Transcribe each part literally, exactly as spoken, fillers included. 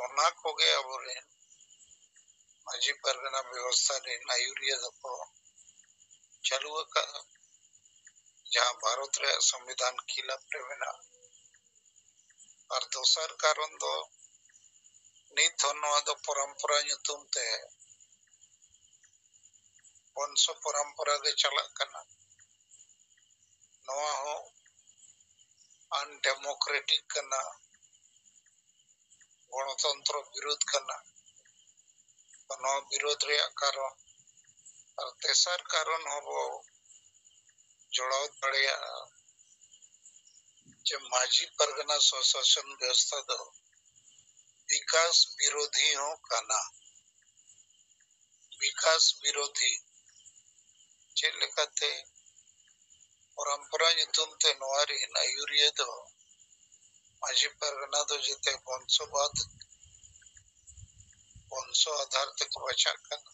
ᱚᱱᱟ ᱠᱚᱜᱮ ᱟᱵᱚᱨᱮᱱ ᱢᱟᱹᱡᱷᱤ ᱯᱟᱨᱜᱟᱱᱟ ᱵᱮᱵᱚᱥᱛᱷᱟ ᱨᱮᱱ ᱟᱹᱭᱩᱨᱤᱭᱟᱹ ᱫᱚᱠᱚ ᱪᱟᱹᱞᱩ ᱟᱠᱟᱫᱼᱟ, ᱡᱟᱦᱟᱸ ᱵᱷᱟᱨᱚᱛ ᱨᱮᱭᱟᱜ ᱥᱚᱝᱵᱤᱫᱷᱟᱱ ᱠᱷᱤᱞᱟᱯ ᱨᱮ ᱢᱮᱱᱟᱜᱼᱟ᱾ ᱟᱨ ᱫᱚᱥᱟᱨ ᱠᱟᱨᱚᱱ ᱫᱚ ᱱᱤᱛ ᱦᱚᱸ ᱱᱚᱣᱟ ᱫᱚ ᱯᱚᱨᱚᱢᱯᱚᱨᱟ ᱧᱩᱛᱩᱢ ᱛᱮ ᱵᱚᱝᱥᱚ ᱯᱚᱨᱚᱢᱯᱚᱨᱟ ᱜᱮ ᱪᱟᱞᱟᱜ ᱠᱟᱱᱟ᱾ ᱱᱚᱣᱟ ᱦᱚᱸ ᱟᱱᱰᱮᱢᱳᱠᱨᱮᱴᱤᱠ ᱠᱟᱱᱟ, ᱜᱚᱱᱚᱛᱚᱱᱛᱨᱚ ᱵᱤᱨᱳᱫᱷ ᱠᱟᱱᱟ᱾ ᱱᱚᱣᱟ ᱵᱤᱨᱳᱫᱷ ᱨᱮᱭᱟᱜ ᱠᱟᱨᱚᱱ ᱟᱨ ᱛᱮᱥᱟᱨ ᱠᱟᱨᱚᱱ ᱦᱚᱸᱵᱚ ᱡᱚᱲᱟᱣ ᱫᱟᱲᱮᱭᱟᱜᱼᱟ ᱡᱮ ᱢᱟᱹᱡᱷᱤ ᱯᱟᱨᱜᱟᱱᱟ ᱥᱚᱥᱟᱥᱚᱱ ᱵᱮᱵᱚᱥᱛᱷᱟ ᱫᱚ ᱵᱤᱠᱟᱥ ᱵᱤᱨᱳᱫᱷᱤ ᱦᱚᱸ ᱠᱟᱱᱟ᱾ ᱵᱤᱠᱟᱥ ᱵᱤᱨᱳᱫᱷᱤ ᱪᱮᱫ ᱞᱮᱠᱟᱛᱮ? ᱯᱚᱨᱚᱢᱯᱚᱨᱟ ᱧᱩᱛᱩᱢ ᱛᱮ ᱱᱚᱣᱟ ᱨᱤᱱ ᱟᱹᱭᱩᱨᱤᱭᱟᱹ ᱫᱚ ᱢᱟᱹᱡᱷᱤ ᱯᱟᱨᱜᱟᱱᱟ ᱫᱚ ᱡᱮᱛᱮ ᱵᱚᱝᱥᱚᱵᱟᱫ, ᱵᱚᱝᱥᱚ ᱟᱫᱷᱟᱨ ᱛᱮᱠᱚ ᱵᱟᱪᱷᱟᱜ ᱠᱟᱱᱟ᱾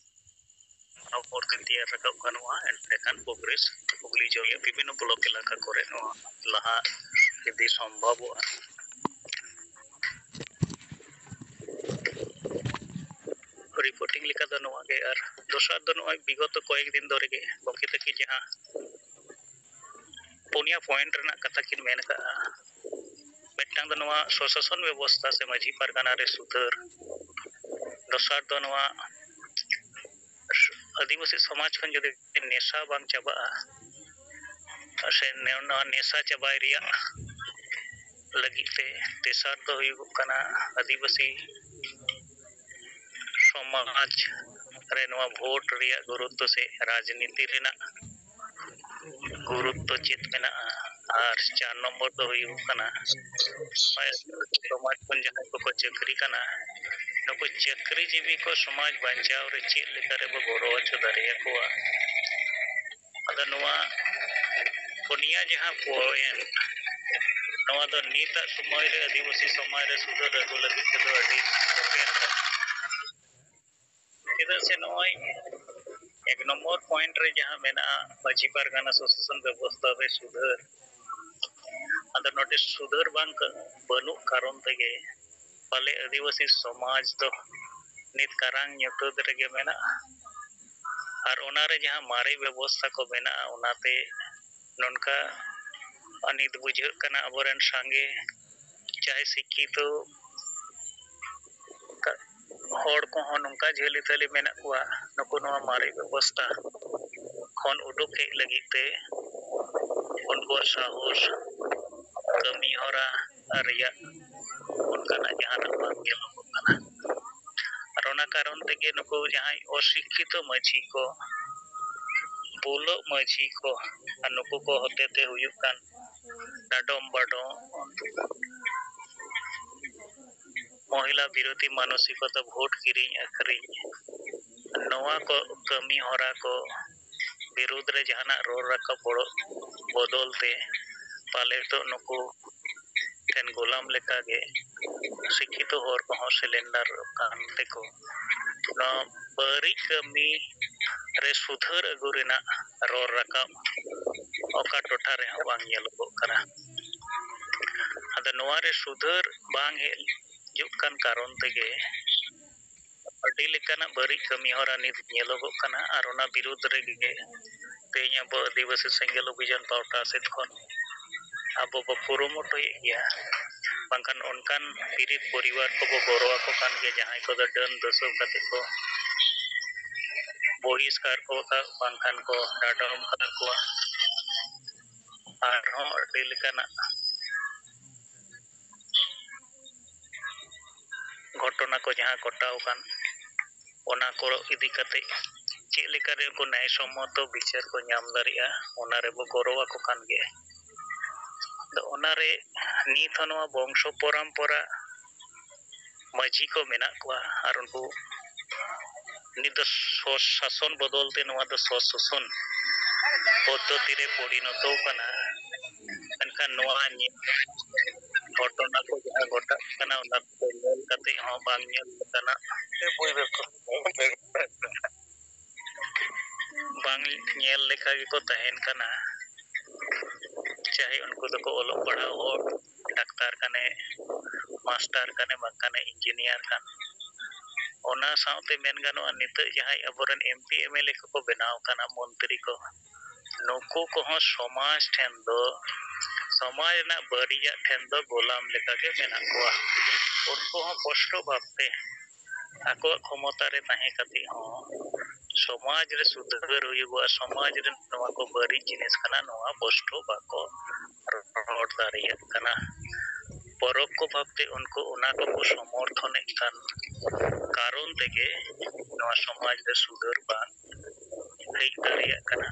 ᱱᱚᱣᱟ ᱯᱚᱨ ᱛᱮ ᱛᱮᱭᱟᱨ ᱨᱟᱠᱟᱵ ᱜᱟᱱᱚᱜᱼᱟ, ᱮᱸᱰᱮᱠᱷᱟᱱ ᱠᱚᱝᱜᱨᱮᱥ ᱦᱩᱜᱽᱞᱤ ᱡᱚᱞ ᱨᱮᱭᱟᱜ ᱵᱤᱵᱷᱤᱱᱱᱚ ᱵᱞᱚᱠ ᱮᱞᱟᱠᱟ ᱠᱚᱨᱮ ᱱᱚᱣᱟ ᱞᱟᱦᱟ ᱤᱫᱤ ᱥᱚᱢᱵᱷᱚᱵᱚᱜᱼᱟ᱾ ᱨᱤᱯᱳᱨᱴᱤᱝ ᱞᱮᱠᱟ ᱫᱚ ᱱᱚᱣᱟ ᱜᱮ᱾ ᱟᱨ ᱫᱚᱥᱟᱨ ᱫᱚ ᱱᱚᱜᱼᱚᱭ ᱵᱤᱜᱚᱛᱚ ᱠᱚᱭᱮᱠ ᱫᱤᱱ ᱫᱷᱚᱨᱮ ᱜᱮ ᱜᱚᱢᱠᱮ ᱛᱟᱹᱠᱤᱱ ᱡᱟᱦᱟᱸ ᱯᱩᱱᱭᱟ ᱯᱚᱭᱮᱱᱴ ᱨᱮᱱᱟᱜ ᱠᱟᱛᱷᱟ ᱠᱤᱱ ᱢᱮᱱ ᱟᱠᱟᱫᱼᱟ, ᱢᱤᱫᱴᱟᱝ ᱫᱚ ᱱᱚᱣᱟ ᱥᱚᱥᱟᱥᱚᱱ ᱵᱮᱵᱚᱥᱛᱷᱟ ᱥᱮ ᱢᱟᱹᱡᱷᱤ ᱯᱟᱨᱜᱟᱱᱟ ᱨᱮ ᱥᱩᱫᱷᱟᱹᱨ, ᱫᱚᱥᱟᱨ ᱫᱚ ᱱᱚᱣᱟ ᱟᱹᱫᱤᱵᱟᱹᱥᱤ ᱥᱚᱢᱟᱡᱽ ᱠᱷᱚᱱ ᱡᱩᱫᱤ ᱱᱮᱥᱟ ᱵᱟᱝ ᱪᱟᱵᱟᱜᱼᱟ, ᱥᱮ ᱱᱮ-, ᱱᱚᱣᱟ ᱱᱮᱥᱟ ᱪᱟᱵᱟᱭ ᱨᱮᱭᱟᱜ ᱞᱟᱹᱜᱤᱫ ᱛᱮ, ᱛᱮᱥᱟᱨ ᱫᱚ ᱦᱩᱭᱩᱜᱚᱜ ᱠᱟᱱᱟ ᱟᱹᱫᱤᱵᱟᱹᱥᱤ ᱥᱚᱢᱟᱡᱽ ᱨᱮ ᱱᱚᱣᱟ ᱵᱷᱳᱴ ᱨᱮᱭᱟᱜ ᱜᱩᱨᱩᱛᱛᱚ ᱥᱮ ᱨᱟᱡᱽᱱᱤᱛᱤ ᱨᱮᱱᱟᱜ ᱜᱩᱨᱩᱛᱛᱚ ᱪᱮᱫ ᱢᱮᱱᱟᱜᱼᱟ᱾ ᱟᱨ ᱪᱟᱨ ᱱᱚᱢᱵᱚᱨ ᱫᱚ ᱦᱩᱭᱩᱜ ᱠᱟᱱᱟ, ᱱᱚᱜᱼᱚᱭ ᱥᱚᱢᱟᱡᱽ ᱠᱷᱚᱱ ᱡᱟᱦᱟᱸᱭ ᱠᱚᱠᱚ ᱪᱟᱹᱠᱨᱤ ᱠᱟᱱᱟ, ᱱᱩᱠᱩ ᱪᱟᱹᱠᱨᱤ ᱡᱤᱵᱤ ᱠᱚ ᱥᱚᱢᱟᱡᱽ ᱵᱟᱧᱪᱟᱣ ᱨᱮ ᱪᱮᱫ ᱞᱮᱠᱟ ᱨᱮᱵᱚ ᱜᱚᱲᱚ ᱦᱚᱪᱚ ᱫᱟᱲᱮᱭᱟᱠᱚᱣᱟ᱾ ᱟᱫᱚ ᱱᱚᱣᱟ ᱯᱩᱱᱭᱟ ᱡᱟᱦᱟᱸ ᱯᱚᱭᱮᱱᱴ, ᱱᱚᱣᱟ ᱫᱚ ᱱᱤᱛᱟᱜ ᱥᱚᱢᱚᱭ ᱨᱮ ᱟᱹᱫᱤᱵᱟᱹᱥᱤ ᱥᱚᱢᱟᱡᱽ ᱨᱮ ᱥᱩᱫᱷᱟᱹᱨ ᱟᱹᱜᱩ ᱞᱟᱹᱜᱤᱫ ᱛᱮᱫᱚ ᱟᱹᱰᱤ ᱫᱚᱨᱠᱟᱨ ᱠᱟᱱᱟ᱾ ᱪᱮᱫᱟᱜ ᱥᱮ ᱱᱚᱜᱼᱚᱭ ᱮᱠ ᱱᱚᱢᱵᱚᱨ ᱯᱚᱭᱮᱱᱴ ᱨᱮ ᱡᱟᱦᱟᱸ ᱢᱮᱱᱟᱜᱼᱟ, ᱢᱟᱹᱡᱷᱤ ᱯᱟᱨᱜᱟᱱᱟ ᱥᱚᱥᱟᱥᱚᱱ ᱵᱮᱵᱚᱥᱛᱷᱟ ᱨᱮ ᱥᱩᱫᱷᱟᱹᱨ, ᱟᱫᱚ ᱱᱚᱰᱮ ᱥᱩᱫᱷᱟᱹᱨ ᱵᱟᱝ ᱠᱟ-, ᱵᱟᱹᱱᱩᱜ ᱠᱟᱨᱚᱱ ᱛᱮᱜᱮ ᱯᱟᱞᱮ ᱟᱹᱫᱤᱵᱟᱹᱥᱤ ᱥᱚᱢᱟᱡᱽ ᱫᱚ ᱱᱤᱛ ᱠᱟᱨᱟᱝ ᱧᱩᱛᱟᱹᱛ ᱨᱮᱜᱮ ᱢᱮᱱᱟᱜᱼᱟ᱾ ᱟᱨ ᱚᱱᱟᱨᱮ ᱡᱟᱦᱟᱸ ᱢᱟᱨᱮ ᱵᱮᱵᱚᱥᱛᱷᱟ ᱠᱚ ᱢᱮᱱᱟᱜᱼᱟ, ᱚᱱᱟᱛᱮ ᱱᱚᱝᱠᱟ ᱱᱤᱛ ᱵᱩᱡᱷᱟᱹᱜ ᱠᱟᱱᱟ, ᱟᱵᱚᱨᱮᱱ ᱥᱟᱸᱜᱮ ᱪᱟᱦᱮ ᱥᱤᱠᱠᱷᱤᱛᱚ ᱦᱚᱲ ᱠᱚᱦᱚᱸ ᱱᱚᱝᱠᱟ ᱡᱷᱟᱹᱞᱤ ᱛᱟᱹᱞᱤ ᱢᱮᱱᱟᱜ ᱠᱚᱣᱟ, ᱱᱩᱠᱩ ᱱᱚᱣᱟ ᱢᱟᱨᱮ ᱵᱮᱵᱚᱥᱛᱷᱟ ᱠᱷᱚᱱ ᱩᱰᱩᱠ ᱦᱮᱡ ᱞᱟᱹᱜᱤᱫ ᱛᱮ ᱩᱱᱠᱩᱣᱟᱜ ᱥᱟᱦᱚᱥ, ᱠᱟᱹᱢᱤ ᱦᱚᱨᱟ ᱨᱮᱭᱟᱜ ᱚᱱᱠᱟᱱᱟᱜ ᱡᱟᱦᱟᱱᱟᱜ ᱵᱟᱝ ᱧᱮᱞᱚᱜᱚᱜ ᱠᱟᱱᱟ᱾ ᱟᱨ ᱚᱱᱟ ᱠᱟᱨᱚᱱ ᱛᱮᱜᱮ ᱱᱩᱠᱩ ᱡᱟᱦᱟᱸᱭ ᱚᱥᱤᱠᱠᱷᱤᱛᱚ ᱢᱟᱹᱡᱷᱤ ᱠᱚ, ᱵᱩᱞᱟᱹᱜ ᱢᱟᱹᱡᱷᱤ ᱠᱚ, ᱟᱨ ᱱᱩᱠᱩ ᱠᱚ ᱦᱚᱛᱮ ᱛᱮ ᱦᱩᱭᱩᱜ ᱠᱟᱱ ᱰᱟᱰᱚᱢ ᱵᱟᱰᱚᱢ, ᱢᱚᱦᱤᱞᱟ ᱵᱤᱨᱳᱫᱷᱤ ᱢᱟᱱᱚᱥᱤᱠᱚᱛᱟ, ᱵᱷᱳᱴ ᱠᱤᱨᱤᱧ ᱟᱹᱠᱷᱨᱤᱧ, ᱱᱚᱣᱟ ᱠᱚ ᱠᱟᱹᱢᱤ ᱦᱚᱨᱟ ᱠᱚ ᱵᱤᱨᱩᱫᱽ ᱨᱮ ᱡᱟᱦᱟᱱᱟᱜ ᱨᱚᱲ ᱨᱟᱠᱟᱵ ᱵᱚᱲᱚ-, ᱵᱚᱫᱚᱞ ᱛᱮ ᱯᱟᱞᱮ ᱫᱚ ᱱᱩᱠᱩ ᱴᱷᱮᱱ ᱜᱳᱞᱟᱢ ᱞᱮᱠᱟᱜᱮ ᱥᱤᱠᱠᱷᱤᱛᱚ ᱦᱚᱲ ᱠᱚᱦᱚᱸ ᱥᱮᱞᱮᱱᱰᱟᱨᱚᱜ ᱠᱟᱱ ᱛᱮᱠᱚ ᱱᱚᱣᱟ ᱵᱟᱹᱲᱤᱡ ᱠᱟᱹᱢᱤ ᱨᱮ ᱥᱩᱫᱷᱟᱹᱨ ᱟᱹᱜᱩ ᱨᱮᱱᱟᱜ ᱨᱚᱲ ᱨᱟᱠᱟᱵ ᱚᱠᱟ ᱴᱚᱴᱷᱟ ᱨᱮᱦᱚᱸ ᱵᱟᱝ ᱧᱮᱞᱚᱜᱚᱜ ᱠᱟᱱᱟ᱾ ᱟᱫᱚ ᱱᱚᱣᱟ ᱨᱮ ᱥᱩᱫᱷᱟᱹᱨ ᱵᱟᱝ ᱦᱮᱡ ᱦᱤᱡᱩᱜ ᱠᱟᱱ ᱠᱟᱨᱚᱱ ᱛᱮᱜᱮ ᱟᱹᱰᱤ ᱞᱮᱠᱟᱱᱟᱜ ᱵᱟᱹᱲᱤᱡ ᱠᱟᱹᱢᱤ ᱦᱚᱨᱟ ᱱᱤᱛ ᱧᱮᱞᱚᱜᱚᱜ ᱠᱟᱱᱟ᱾ ᱟᱨ ᱚᱱᱟ ᱵᱤᱨᱩᱫᱽ ᱨᱮᱜᱮ ᱛᱮᱦᱮᱧ ᱟᱵᱚ ᱟᱹᱫᱤᱵᱟᱹᱥᱤ ᱥᱮᱸᱜᱮᱞ ᱚᱵᱷᱤᱡᱟᱱ ᱯᱟᱦᱴᱟ ᱥᱮᱫ ᱠᱷᱚᱱ ᱟᱵᱚ ᱵᱚ ᱠᱩᱨᱩᱢᱩᱴᱩᱭᱮᱫ ᱜᱮᱭᱟ᱾ ᱵᱟᱝᱠᱷᱟᱱ ᱚᱱᱠᱟᱱ ᱯᱤᱨᱤᱛ ᱯᱚᱨᱤᱵᱟᱨ ᱠᱚᱵᱚ ᱜᱚᱲᱚ ᱟᱠᱚ ᱠᱟᱱ ᱜᱮᱭᱟ, ᱡᱟᱦᱟᱸᱭ ᱠᱚᱫᱚ ᱰᱟᱹᱱ ᱫᱟᱹᱥᱟᱹᱣ ᱠᱟᱛᱮ ᱠᱚ ᱵᱚᱦᱤᱥᱠᱟᱨ ᱠᱚ ᱠᱟᱜ, ᱵᱟᱝᱠᱷᱟᱱ ᱠᱚ ᱰᱟᱰᱚᱢ ᱠᱟᱜ ᱠᱚᱣᱟ᱾ ᱟᱨᱦᱚᱸ ᱟᱹᱰᱤ ᱞᱮᱠᱟᱱᱟᱜ ᱜᱷᱚᱴᱚᱱᱟ ᱠᱚ ᱡᱟᱦᱟᱸ ᱜᱷᱚᱴᱟᱣ ᱟᱠᱟᱱ, ᱚᱱᱟ ᱠᱚ ᱤᱫᱤ ᱠᱟᱛᱮ ᱪᱮᱫ ᱞᱮᱠᱟᱨᱮ ᱩᱱᱠᱩ ᱱᱟᱭ ᱥᱚᱢᱢᱚᱛᱚ ᱵᱤᱪᱟᱹᱨ ᱠᱚ ᱧᱟᱢ ᱫᱟᱲᱮᱭᱟᱜᱼᱟ, ᱚᱱᱟ ᱨᱮᱵᱚ ᱜᱚᱲᱚ ᱟᱠᱚ ᱠᱟᱱ ᱜᱮᱭᱟ᱾ ᱟᱫᱚ ᱚᱱᱟᱨᱮ ᱱᱤᱛ ᱦᱚᱸ ᱱᱚᱣᱟ ᱵᱚᱝᱥᱚ ᱯᱚᱨᱚᱢᱯᱚᱨᱟ ᱢᱟᱹᱡᱷᱤ ᱠᱚ ᱢᱮᱱᱟᱜ ᱠᱚᱣᱟ, ᱟᱨ ᱩᱱᱠᱩ ᱱᱤᱛ ᱫᱚ ᱥᱚ-, ᱥᱟᱥᱚᱱ ᱵᱚᱫᱚᱞ ᱛᱮ ᱱᱚᱣᱟ ᱫᱚ ᱥᱚ-, ᱥᱚᱥᱚᱱ ᱯᱚᱫᱽᱫᱷᱚᱛᱤ ᱨᱮ ᱯᱚᱨᱤᱱᱚᱛᱚ ᱠᱟᱱᱟ᱾ ᱢᱮᱱᱠᱷᱟᱱ ᱱᱚᱣᱟ ᱧᱮᱞ ᱜᱷᱚᱴᱚᱱᱟ ᱠᱚ ᱡᱟᱦᱟᱸ ᱜᱷᱚᱴᱟᱜ ᱠᱟᱱᱟ, ᱚᱱᱟ ᱠᱚ ᱧᱮᱞ ᱠᱟᱛᱮ ᱦᱚᱸ ᱵᱟᱝ ᱧᱮᱞ ᱞᱮᱠᱟᱱᱟᱜ ᱵᱟᱝ ᱧᱮᱞ ᱞᱮᱠᱟ ᱜᱮᱠᱚ ᱛᱟᱦᱮᱱ ᱠᱟᱱᱟ᱾ ᱪᱟᱦᱮ ᱩᱱᱠᱩ ᱫᱚᱠᱚ ᱚᱞᱚᱜ ᱯᱟᱲᱦᱟᱣ ᱦᱚᱲ, ᱰᱟᱠᱛᱟᱨ ᱠᱟᱱᱮ, ᱢᱟᱥᱴᱟᱨ ᱠᱟᱱᱮ, ᱵᱟᱝᱠᱷᱟᱱᱮ ᱤᱧᱡᱤᱱᱤᱭᱟᱨ ᱠᱟᱱ᱾ ᱚᱱᱟ ᱥᱟᱶᱛᱮ ᱢᱮᱱ ᱜᱟᱱᱚᱜᱼᱟ, ᱱᱤᱛᱚᱜ ᱡᱟᱦᱟᱸᱭ ᱟᱵᱚᱨᱮᱱ M P M L A ᱠᱚᱠᱚ ᱵᱮᱱᱟᱣ ᱠᱟᱱᱟ, ᱢᱚᱱᱛᱨᱤ ᱠᱚ, ᱱᱩᱠᱩ ᱠᱚᱦᱚᱸ ᱥᱚᱢᱟᱡᱽ ᱴᱷᱮᱱ ᱫᱚ, ᱥᱚᱢᱟᱡᱽ ᱨᱮᱱᱟᱜ ᱵᱟᱹᱲᱤᱡᱟᱜ ᱴᱷᱮᱱ ᱫᱚ ᱜᱳᱞᱟᱢ ᱞᱮᱠᱟᱜᱮ ᱢᱮᱱᱟᱜ ᱠᱚᱣᱟ᱾ ᱩᱱᱠᱩ ᱦᱚᱸ ᱥᱯᱚᱥᱴᱚ ᱵᱷᱟᱵᱽᱛᱮ ᱟᱠᱚᱣᱟᱜ ᱠᱷᱚᱢᱚᱛᱟ ᱨᱮ ᱛᱟᱦᱮᱸ ᱠᱟᱛᱮ ᱦᱚᱸ ᱥᱚᱢᱟᱡᱽ ᱨᱮ ᱥᱩᱫᱷᱟᱹᱨ ᱦᱩᱭᱩᱜᱚᱜᱼᱟ, ᱥᱚᱢᱟᱡᱽ ᱨᱮ ᱱᱚᱣᱟ ᱠᱚ ᱵᱟᱹᱲᱤᱡ ᱡᱤᱱᱤᱥ ᱠᱟᱱᱟ, ᱱᱚᱣᱟ ᱥᱯᱚᱥᱴᱚ ᱵᱟᱠᱚ ᱨᱚᱲ ᱫᱟᱲᱮᱭᱟᱜ ᱠᱟᱱᱟ᱾ ᱯᱚᱨᱚᱠᱠᱷᱚ ᱵᱷᱟᱵᱽᱛᱮ ᱩᱱᱠᱩ ᱚᱱᱟ ᱠᱚᱠᱚ ᱥᱚᱢᱚᱨᱛᱷᱚᱱᱮᱫ ᱠᱟᱱ ᱠᱟᱨᱚᱱ ᱛᱮᱜᱮ ᱱᱚᱣᱟ ᱥᱚᱢᱟᱡᱽ ᱨᱮ ᱥᱩᱫᱷᱟᱹᱨ ᱵᱟᱝ ᱦᱮᱡ ᱫᱟᱲᱮᱭᱟᱜ ᱠᱟᱱᱟ᱾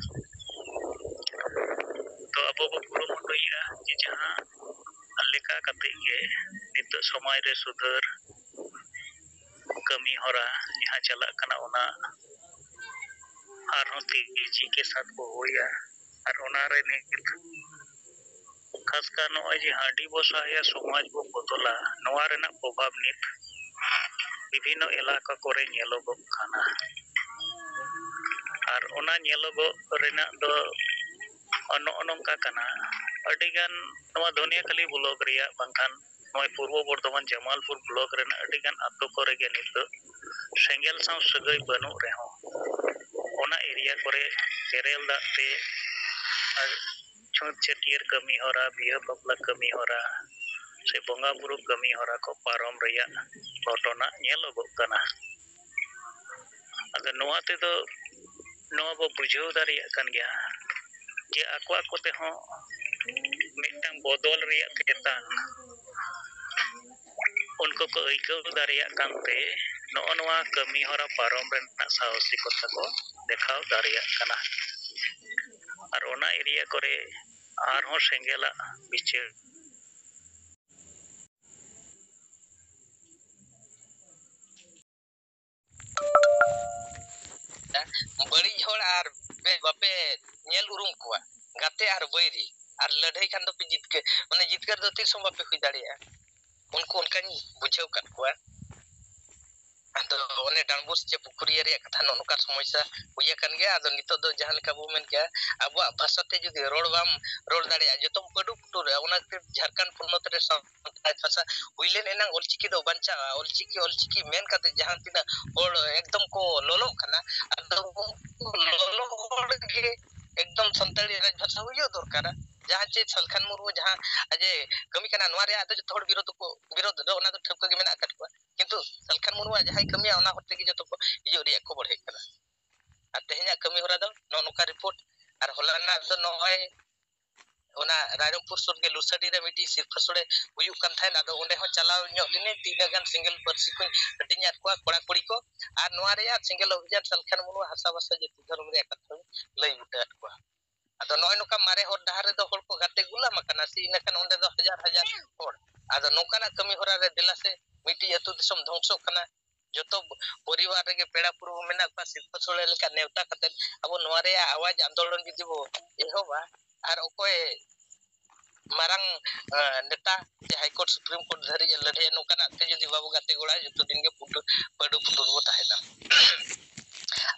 ᱛᱚ ᱟᱵᱚ ᱵᱚ ᱠᱩᱨᱩᱢᱩᱴᱩᱭᱮᱫᱼᱟ ᱡᱮ ᱡᱟᱦᱟᱸ ᱞᱮᱠᱟ ᱠᱟᱛᱮ ᱜᱮ ᱱᱤᱛᱚᱜ ᱥᱚᱢᱟᱡᱽ ᱨᱮ ᱥᱩᱫᱷᱟᱹᱨ ᱠᱟᱹᱢᱤ ᱦᱚᱨᱟ ᱡᱟᱦᱟᱸ ᱪᱟᱞᱟᱜ ᱠᱟᱱᱟ, ᱚᱱᱟ ᱟᱨᱦᱚᱸ ᱛᱮᱡᱤ ᱠᱮ ᱥᱟᱛ ᱵᱚ ᱦᱩᱭᱟ᱾ ᱟᱨ ᱚᱱᱟᱨᱮ ᱱᱤᱛ ᱠᱷᱟᱥ ᱠᱟᱨ ᱱᱚᱜᱼᱚᱭ ᱡᱮ ᱦᱟᱺᱰᱤ ᱵᱚ ᱥᱟᱦᱟᱭᱟ, ᱥᱚᱢᱟᱡᱽ ᱵᱚ ᱵᱚᱫᱚᱞᱟ, ᱱᱚᱣᱟ ᱨᱮᱱᱟᱜ ᱯᱨᱚᱵᱷᱟᱵᱽ ᱱᱤᱛ ᱵᱤᱵᱷᱤᱱᱱᱚ ᱮᱞᱟᱠᱟ ᱠᱚᱨᱮ ᱧᱮᱞᱚᱜᱚᱜ ᱠᱟᱱᱟ᱾ ᱟᱨ ᱚᱱᱟ ᱧᱮᱞᱚᱜᱚᱜ ᱨᱮᱱᱟᱜ ᱫᱚ ᱱᱚᱜᱼᱚ ᱱᱚᱝᱠᱟ ᱠᱟᱱᱟ, ᱟᱹᱰᱤᱜᱟᱱ ᱱᱚᱣᱟ ᱫᱷᱚᱱᱤᱭᱟᱹᱠᱟᱹᱞᱤ ᱵᱞᱚᱠ ᱨᱮᱭᱟᱜ ᱵᱟᱝᱠᱷᱟᱱ ᱱᱚᱜᱼᱚᱭ ᱯᱩᱨᱵᱚ ᱵᱚᱨᱫᱷᱚᱢᱟᱱ ᱡᱟᱢᱟᱞᱯᱩᱨ ᱵᱞᱚᱠ ᱨᱮᱱᱟᱜ ᱟᱹᱰᱤᱜᱟᱱ ᱟᱛᱳ ᱠᱚᱨᱮ ᱜᱮ ᱱᱤᱛᱚᱜ ᱥᱮᱸᱜᱮᱞ ᱥᱟᱶ ᱥᱟᱹᱜᱟᱹᱭ ᱵᱟᱹᱱᱩᱜ ᱨᱮᱦᱚᱸ, ᱚᱱᱟ ᱮᱨᱤᱭᱟ ᱠᱚᱨᱮ ᱵᱮᱨᱮᱞ ᱫᱟᱜ ᱛᱮ ᱟᱨ ᱪᱷᱩᱸᱛ ᱪᱷᱟᱹᱴᱭᱟᱹᱨ ᱠᱟᱹᱢᱤ ᱦᱚᱨᱟ, ᱵᱤᱦᱟᱹ ᱵᱟᱯᱞᱟ ᱠᱟᱹᱢᱤ ᱦᱚᱨᱟ ᱥᱮ ᱵᱚᱸᱜᱟ ᱵᱩᱨᱩ ᱠᱟᱹᱢᱤ ᱦᱚᱨᱟ ᱠᱚ ᱯᱟᱨᱚᱢ ᱨᱮᱭᱟᱜ ᱜᱷᱚᱴᱚᱱᱟ ᱧᱮᱞᱚᱜᱚᱜ ᱠᱟᱱᱟ᱾ ᱟᱫᱚ ᱱᱚᱣᱟ ᱛᱮᱫᱚ ᱱᱚᱣᱟ ᱵᱚ ᱵᱩᱡᱷᱟᱹᱣ ᱫᱟᱲᱮᱭᱟᱜ ᱠᱟᱱ ᱜᱮᱭᱟ ᱡᱮ ᱟᱠᱚ ᱟᱠᱚ ᱛᱮᱦᱚᱸ ᱢᱤᱫᱴᱟᱝ ᱵᱚᱫᱚᱞ ᱨᱮᱭᱟᱜ ᱛᱮᱛᱟᱝ ᱩᱱᱠᱩ ᱠᱚ ᱟᱹᱭᱠᱟᱹᱣ ᱫᱟᱲᱮᱭᱟᱜ ᱠᱟᱱᱛᱮ ᱱᱚᱜᱼᱚ ᱱᱚᱣᱟ ᱠᱟᱹᱢᱤ ᱦᱚᱨᱟ ᱯᱟᱨᱚᱢ ᱨᱮᱱᱟᱜ ᱥᱟᱦᱚᱥᱤᱠᱚᱛᱟ ᱠᱚ ᱫᱮᱠᱷᱟᱣ ᱫᱟᱲᱮᱭᱟᱜ ᱠᱟᱱᱟ᱾ ᱟᱨ ᱚᱱᱟ ᱮᱨᱤᱭᱟ ᱠᱚᱨᱮ ᱟᱨᱦᱚᱸ ᱥᱮᱸᱜᱮᱞᱟᱜ ᱵᱤᱪᱟᱹᱨ ᱵᱟᱹᱲᱤᱡ ᱦᱚᱲ ᱟᱨ ᱵᱮᱥ ᱵᱟᱯᱮ ᱧᱮᱞ ᱩᱨᱩᱢ ᱠᱚᱣᱟ, ᱜᱟᱛᱮ ᱟᱨ ᱵᱟᱹᱭᱨᱤ, ᱟᱨ ᱞᱟᱹᱲᱦᱟᱹᱭ ᱠᱷᱟᱱ ᱫᱚᱯᱮ ᱡᱤᱛᱠᱟᱹᱨ, ᱢᱟᱱᱮ ᱡᱤᱛᱠᱟᱹᱨ ᱫᱚ ᱛᱤᱥ ᱦᱚᱸ ᱵᱟᱯᱮ ᱦᱩᱭ ᱫᱟᱲᱮᱭᱟᱜᱼᱟ᱾ ᱩᱱᱠᱩ ᱚᱱᱠᱟᱧ ᱵᱩᱡᱷᱟᱹᱣ ᱠᱟᱫ ᱠᱚᱣᱟ᱾ ᱟᱫᱚ ᱚᱱᱮ ᱰᱟᱸᱰᱵᱳᱥ ᱪᱮ ᱯᱩᱠᱷᱩᱨᱤᱭᱟᱹ ᱨᱮᱭᱟᱜ ᱠᱟᱛᱷᱟ ᱱᱚᱜᱼᱚ ᱱᱚᱝᱠᱟ ᱥᱚᱢᱚᱥᱥᱟ ᱦᱩᱭ ᱟᱠᱟᱱ ᱜᱮᱭᱟ᱾ ᱟᱫᱚ ᱱᱤᱛᱚᱜ ᱫᱚ ᱡᱟᱦᱟᱸ ᱞᱮᱠᱟ ᱵᱚ ᱢᱮᱱ ᱠᱮᱜᱼᱟ, ᱟᱵᱚᱣᱟᱜ ᱵᱷᱟᱥᱟ ᱛᱮ ᱡᱩᱫᱤ ᱨᱚᱲ ᱵᱟᱢ ᱨᱚᱲ ᱫᱟᱲᱮᱭᱟᱜᱼᱟ, ᱡᱚᱛᱚᱢ ᱯᱟᱹᱰᱩ ᱯᱩᱴᱩᱨᱟ᱾ ᱚᱱᱟ ᱠᱷᱟᱹᱛᱤᱨ ᱡᱷᱟᱲᱠᱷᱚᱸᱰ ᱯᱚᱱᱚᱛ ᱨᱮ ᱥᱟᱱᱛᱟᱲ ᱵᱷᱟᱥᱟ ᱦᱩᱭ ᱞᱮᱱ ᱮᱱᱟᱝ ᱚᱞᱪᱤᱠᱤ ᱫᱚ ᱵᱟᱧᱪᱟᱜᱼᱟ᱾ ᱚᱞᱪᱤᱠᱤ, ᱚᱞᱪᱤᱠᱤ ᱢᱮᱱ ᱠᱟᱛᱮ ᱡᱟᱦᱟᱸ ᱛᱤᱱᱟᱹᱜ ᱦᱚᱲ ᱮᱠᱫᱚᱢ ᱠᱚ ᱞᱚᱞᱚᱜ ᱠᱟᱱᱟ, ᱟᱫᱚ ᱩᱱᱠᱩ ᱞᱚᱞᱚ ᱦᱚᱲ ᱜᱮ ᱮᱠᱫᱚᱢ ᱥᱟᱱᱛᱟᱲᱤ ᱨᱟᱡᱽ ᱵᱷᱟᱥᱟ ᱦᱩᱭᱩᱜ ᱫᱚᱨᱠᱟᱨᱟ᱾ ᱡᱟᱦᱟᱸ ᱪᱮ ᱥᱟᱞᱠᱷᱟᱱ ᱢᱩᱨᱢᱩ ᱡᱟᱦᱟᱸ ᱟᱡ ᱮ ᱠᱟᱹᱢᱤ ᱠᱟᱱᱟ, ᱱᱚᱣᱟ ᱨᱮᱭᱟᱜ ᱫᱚ ᱡᱚᱛᱚ ᱦᱚᱲ ᱵᱤᱨᱳᱫ ᱠᱚ ᱵᱤᱨᱳᱫ ᱫᱚ, ᱚᱱᱟ ᱫᱚ ᱴᱷᱟᱹᱣᱠᱟᱹ ᱜᱮ ᱢᱮᱱᱟᱜ ᱟᱠᱟᱫ ᱠᱚᱣᱟ᱾ ᱠᱤᱱᱛᱩ ᱥᱟᱞᱠᱷᱟᱱ ᱢᱩᱨᱢᱩᱣᱟᱜ ᱡᱟᱦᱟᱸᱭ ᱠᱟᱹᱢᱤᱭᱟ, ᱚᱱᱟ ᱦᱚᱛᱮ ᱜᱮ ᱡᱚᱛᱚ ᱠᱚ ᱤᱭᱟᱹ ᱨᱮᱭᱟᱜ ᱠᱚ ᱵᱚᱲᱦᱮᱜ ᱠᱟᱱᱟ᱾ ᱟᱨ ᱛᱮᱦᱮᱧᱟᱜ ᱠᱟᱹᱢᱤ ᱦᱚᱨᱟ ᱫᱚ ᱱᱚᱜᱼᱚ ᱱᱚᱝᱠᱟ ᱨᱤᱯᱳᱨᱴ᱾ ᱟᱨ ᱦᱚᱞᱟ ᱨᱮᱱᱟᱜ ᱫᱚ ᱱᱚᱜᱼᱚᱭ ᱚᱱᱟ ᱨᱟᱭᱨᱚᱝᱯᱩᱨ ᱥᱩᱨ ᱜᱮ ᱞᱩᱥᱟᱰᱤ ᱨᱮ ᱢᱤᱫᱴᱤᱡ ᱥᱤᱨᱯᱷᱟᱹ ᱥᱳᱲᱮ ᱦᱩᱭᱩᱜ ᱠᱟᱱ ᱛᱟᱦᱮᱸᱫ᱾ ᱟᱫᱚ ᱚᱸᱰᱮ ᱦᱚᱸ ᱪᱟᱞᱟᱣ ᱧᱚᱜ ᱞᱤᱱᱟᱹᱧ, ᱛᱤᱱᱟᱹᱜ ᱜᱟᱱ ᱥᱮᱸᱜᱮᱞ ᱯᱟᱹᱨᱥᱤ ᱠᱚᱧ ᱦᱟᱹᱴᱤᱧᱟᱫ ᱠᱚᱣᱟ ᱠᱚᱲᱟ ᱠᱩᱲᱤ ᱠᱚ᱾ ᱟᱨ ᱱᱚᱣᱟ ᱨᱮᱭᱟᱜ ᱥᱮᱸᱜᱮᱞ ᱚᱵᱷᱤᱡᱟᱱ ᱥᱟᱞᱠᱷᱟᱱ ᱢᱩᱨᱢᱩ ᱦᱟᱥᱟ ᱵᱷᱟᱥᱟ ᱡᱟᱹᱛᱤ ᱫᱷᱚᱨᱚᱢ ᱨᱮᱭᱟᱜ ᱠᱟᱛᱷᱟ ᱦᱚᱸ ᱞᱟᱹᱭ ᱵᱩᱴᱟᱹᱣᱟᱫ ᱠᱚᱣᱟ᱾ ᱟᱫᱚ ᱱᱚᱜᱼᱚᱭ ᱱᱚᱝᱠᱟ ᱢᱟᱨᱮ ᱦᱚᱨ ᱰᱟᱦᱟᱨ ᱨᱮᱫᱚ ᱦᱚᱲ ᱠᱚ ᱜᱟᱛᱮ ᱜᱩᱞᱟᱢ ᱟᱠᱟᱱᱟ ᱥᱮ, ᱤᱱᱟᱹᱠᱷᱟᱱ ᱚᱸᱰᱮ ᱫᱚ ᱦᱟᱡᱟᱨ ᱦᱟᱡᱟᱨ ᱦᱚᱲ᱾ ᱟᱫᱚ ᱱᱚᱝᱠᱟᱱᱟᱜ ᱠᱟᱹᱢᱤ ᱦᱚᱨᱟ ᱨᱮ ᱫᱮᱞᱟ ᱥᱮ ᱢᱤᱫᱴᱤᱡ ᱟᱹᱛᱩ ᱫᱤᱥᱚᱢ ᱫᱷᱚᱝᱥᱚᱜ ᱠᱟᱱᱟ, ᱡᱚᱛᱚ ᱯᱚᱨᱤᱵᱟᱨ ᱨᱮᱜᱮ ᱯᱮᱲᱟ ᱯᱩᱨᱵᱷᱩ ᱢᱮᱱᱟᱜ ᱠᱚᱣᱟ, ᱥᱤᱨᱯᱟᱹ ᱥᱳᱲᱮ ᱞᱮᱠᱟ ᱱᱮᱣᱛᱟ ᱠᱟᱛᱮ ᱟᱵᱚ ᱱᱚᱣᱟ ᱨᱮᱭᱟᱜ ᱟᱣᱟᱡ ᱟᱱᱫᱳᱞᱚᱱ ᱡᱩᱫᱤ ᱵᱚ ᱮᱦᱚᱵᱟ, ᱟᱨ ᱚᱠᱚᱭ ᱢᱟᱨᱟᱝ, ᱮ, ᱱᱮᱛᱟ ᱡᱮ ᱦᱟᱭ ᱠᱳᱨᱴ, ᱥᱩᱯᱨᱤᱢ ᱠᱳᱨᱴ ᱫᱷᱟᱹᱨᱤᱡ ᱮ ᱞᱟᱹᱲᱦᱟᱹᱭᱟ, ᱱᱚᱝᱠᱟᱱᱟᱜ ᱛᱮ ᱡᱩᱫᱤ ᱵᱟᱵᱚ ᱜᱟᱛᱮ ᱜᱚᱲᱟ, ᱡᱚᱛᱚ ᱫᱤᱱ ᱜᱮ ᱯᱩᱴᱩ-, ᱯᱟᱹᱰᱩ ᱯᱩᱴᱩᱨ ᱵᱚ ᱛᱟᱦᱮᱱᱟ᱾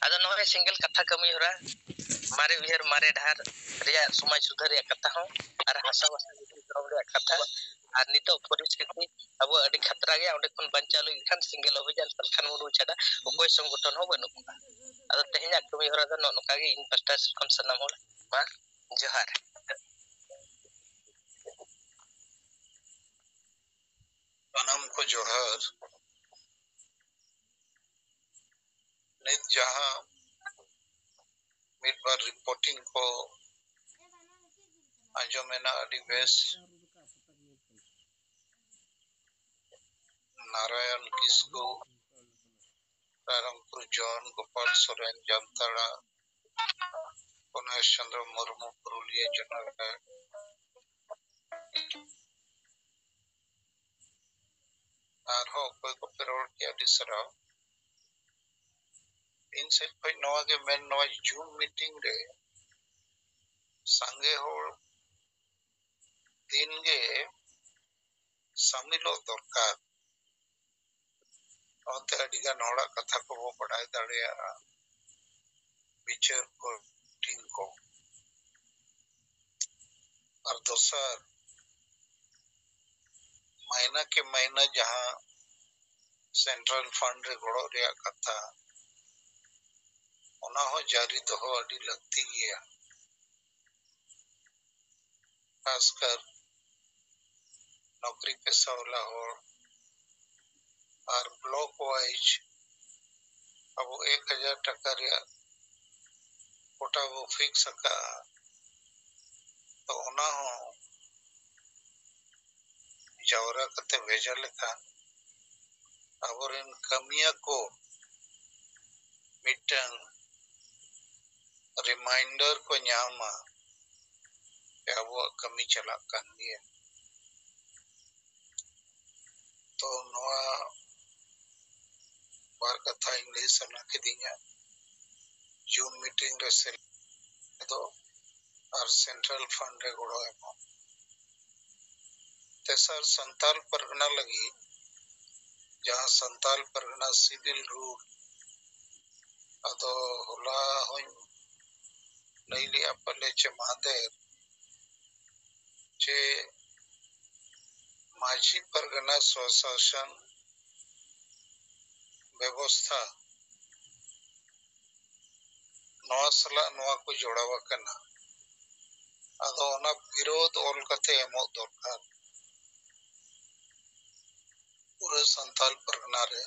ᱟᱫᱚ ᱱᱚᱜᱼᱚᱭ ᱥᱮᱸᱜᱮᱞ ᱠᱟᱛᱷᱟ ᱠᱟᱹᱢᱤ ᱦᱚᱨᱟ, ᱢᱟᱨᱮ ᱩᱭᱦᱟᱹᱨ, ᱢᱟᱨᱮ ᱰᱟᱦᱟᱨ ᱨᱮᱭᱟᱜ ᱥᱚᱢᱟᱡᱽ ᱥᱩᱫᱷᱟᱹᱨ ᱨᱮᱭᱟᱜ ᱠᱟᱛᱷᱟ ᱦᱚᱸ, ᱟᱨ ᱦᱟᱥᱟ ᱵᱷᱟᱥᱟ ᱡᱩᱫᱤ ᱫᱷᱚᱨᱚᱢ ᱨᱮᱭᱟᱜ ᱠᱟᱛᱷᱟ, ᱟᱨ ᱱᱤᱛᱚᱜ ᱯᱚᱨᱤᱥᱛᱷᱤᱛᱤ ᱟᱵᱚ ᱟᱹᱰᱤ ᱠᱷᱟᱛᱨᱟ ᱜᱮᱭᱟ, ᱚᱸᱰᱮ ᱠᱷᱚᱱ ᱵᱟᱧᱪᱟᱣ ᱞᱟᱹᱜᱤᱫ ᱠᱷᱟᱱ ᱥᱮᱸᱜᱮᱞ ᱚᱵᱷᱤᱡᱟᱱ ᱥᱟᱞᱠᱷᱟᱱ ᱢᱩᱨᱢᱩ ᱪᱷᱟᱰᱟ ᱚᱠᱚᱭ ᱥᱚᱝᱜᱚᱴᱷᱚᱱ ᱦᱚᱸ ᱵᱟᱹᱱᱩᱜ ᱠᱚᱣᱟ᱾ ᱟᱫᱚ ᱛᱮᱦᱮᱧᱟᱜ ᱠᱟᱹᱢᱤ ᱦᱚᱨᱟ ᱫᱚ ᱱᱚᱜᱼᱚ ᱱᱚᱝᱠᱟ ᱜᱮ᱾ ᱤᱧ ᱯᱟᱥᱴᱟ ᱥᱮᱫ ᱠᱷᱚᱱ ᱥᱟᱱᱟᱢ ᱦᱚᱲ ᱢᱟ ᱡᱚᱦᱟᱨ᱾ ᱥᱟᱱᱟᱢ ᱠᱚ ᱡᱚᱦᱟᱨ᱾ ᱱᱤᱛ ᱡᱟᱦᱟᱸ ᱢᱤᱫ ᱵᱟᱨ ᱨᱤᱯᱳᱨᱴᱤᱝ ᱠᱚ ᱟᱸᱡᱚᱢᱮᱱᱟ, ᱟᱹᱰᱤ ᱵᱮᱥ᱾ ᱱᱟᱨᱟᱭᱚᱱ ᱠᱤᱥᱠᱩ, ᱨᱟᱭᱨᱚᱝᱯᱩᱨ ᱡᱚᱱ, ᱜᱳᱯᱟᱞ ᱥᱚᱨᱮᱱ, ᱡᱟᱢᱛᱟᱲᱟ, ᱜᱚᱱᱮᱥ ᱪᱚᱸᱫᱽᱨᱚ ᱢᱩᱨᱢᱩ, ᱯᱩᱨᱩᱞᱤᱭᱟᱹ ᱡᱮᱱᱟᱨᱮᱞ, ᱟᱨᱦᱚᱸ ᱚᱠᱚᱭ ᱠᱚᱯᱮ ᱨᱚᱲ ᱠᱮᱜᱼᱟ, ᱟᱹᱰᱤ ᱥᱟᱨᱦᱟᱣ᱾ ᱤᱧ ᱥᱮᱫ ᱠᱷᱚᱱ ᱱᱚᱣᱟ ᱜᱮ ᱢᱮᱱ, ᱱᱚᱣᱟ ᱡᱩᱢ ᱢᱤᱴᱤᱝ ᱨᱮ ᱥᱟᱸᱜᱮ ᱦᱚᱲ ᱫᱤᱱ ᱜᱮ ᱥᱟᱢᱤᱞᱚᱜ ᱫᱚᱨᱠᱟᱨ᱾ ᱚᱱᱟᱛᱮ ᱟᱹᱰᱤ ᱜᱟᱱ ᱦᱚᱲᱟᱜ ᱠᱟᱛᱷᱟ ᱠᱚᱵᱚ ᱵᱟᱰᱟᱭ ᱫᱟᱲᱮᱭᱟᱜᱼᱟ, ᱵᱤᱪᱟᱹᱨ ᱠᱚ, ᱴᱷᱤᱠ ᱠᱚ᱾ ᱟᱨ ᱫᱚᱥᱟᱨ, ᱢᱟᱭᱱᱟ ᱠᱮ ᱢᱟᱭᱱᱟ ᱡᱟᱦᱟᱸ ᱥᱮᱱᱴᱨᱟᱞ ᱯᱷᱟᱱᱰ ᱨᱮ ᱜᱚᱲᱚ ᱨᱮᱭᱟᱜ ᱠᱟᱛᱷᱟ, ᱚᱱᱟ ᱦᱚᱸ ᱡᱟᱹᱨᱤ ᱫᱚᱦᱚ ᱟᱹᱰᱤ ᱞᱟᱹᱠᱛᱤ ᱜᱮᱭᱟ᱾ ᱠᱷᱟᱥᱠᱟᱨ ᱱᱚᱠᱨᱤ ᱯᱮᱥᱟ ᱣᱟᱞᱟ ᱦᱚᱲ ᱟᱨ ᱵᱞᱚᱠ ᱣᱟᱭᱤᱡ ᱟᱵᱚ ᱮᱠ ᱦᱟᱡᱟᱨ ᱴᱟᱠᱟ ᱨᱮᱭᱟᱜ ᱠᱳᱴᱟ ᱵᱚ ᱯᱷᱤᱠᱥ ᱟᱠᱟᱫᱼᱟ, ᱛᱚ ᱚᱱᱟ ᱦᱚᱸ ᱡᱟᱣᱨᱟ ᱠᱟᱛᱮ ᱵᱷᱮᱡᱟ ᱞᱮᱠᱷᱟᱱ ᱟᱵᱚᱨᱮᱱ ᱠᱟᱹᱢᱤᱭᱟᱹ ᱠᱚ ᱢᱤᱫᱴᱟᱝ ᱨᱤᱢᱟᱭᱤᱱᱰᱟᱨ ᱠᱚ ᱧᱟᱢᱟ ᱡᱮ ᱟᱵᱚᱣᱟᱜ ᱠᱟᱹᱢᱤ ᱪᱟᱞᱟᱜ ᱠᱟᱱ ᱜᱮᱭᱟ᱾ ᱛᱚ ᱱᱚᱣᱟ ᱵᱟᱨ ᱠᱟᱛᱷᱟ ᱤᱧ ᱞᱟᱹᱭ ᱥᱟᱱᱟ ᱠᱤᱫᱤᱧᱟ, ᱡᱩᱢ ᱢᱤᱴᱤᱝ ᱨᱮ ᱥᱮᱞᱮᱫᱚᱜ ᱟᱨ ᱥᱮᱱᱴᱨᱟᱞ ᱯᱷᱟᱱᱰ ᱨᱮ ᱜᱚᱲᱚ ᱮᱢᱚᱜ᱾ ᱛᱮᱥᱟᱨ, ᱥᱟᱱᱛᱟᱞ ᱯᱟᱨᱜᱟᱱᱟ ᱞᱟᱹᱜᱤᱫ ᱡᱟᱦᱟᱸ ᱥᱟᱱᱛᱟᱞ ᱯᱟᱨᱜᱟᱱᱟ ᱥᱤᱵᱤᱞ ᱨᱩᱞ, ᱟᱫᱚ ᱦᱚᱞᱟ ᱦᱚᱸᱧ ᱞᱟᱹᱭ ᱞᱮᱜᱼᱟ ᱯᱟᱞᱮ ᱪᱮ ᱢᱟᱦᱫᱮᱨ, ᱡᱮ ᱢᱟᱹᱡᱷᱤ ᱯᱟᱨᱜᱟᱱᱟ ᱥᱚᱥᱟᱥᱚᱱ ᱵᱮᱵᱚᱥᱛᱷᱟ, ᱱᱚᱣᱟ ᱥᱟᱞᱟᱜ ᱱᱚᱣᱟ ᱠᱚ ᱡᱚᱲᱟᱣ ᱟᱠᱟᱱᱟ᱾ ᱟᱫᱚ ᱚᱱᱟ ᱵᱤᱨᱳᱫᱷ ᱚᱞ ᱠᱟᱛᱮ ᱮᱢᱚᱜ ᱫᱚᱨᱠᱟᱨ ᱯᱩᱨᱟᱹ ᱥᱟᱱᱛᱟᱞ ᱯᱟᱨᱜᱟᱱᱟ ᱨᱮ᱾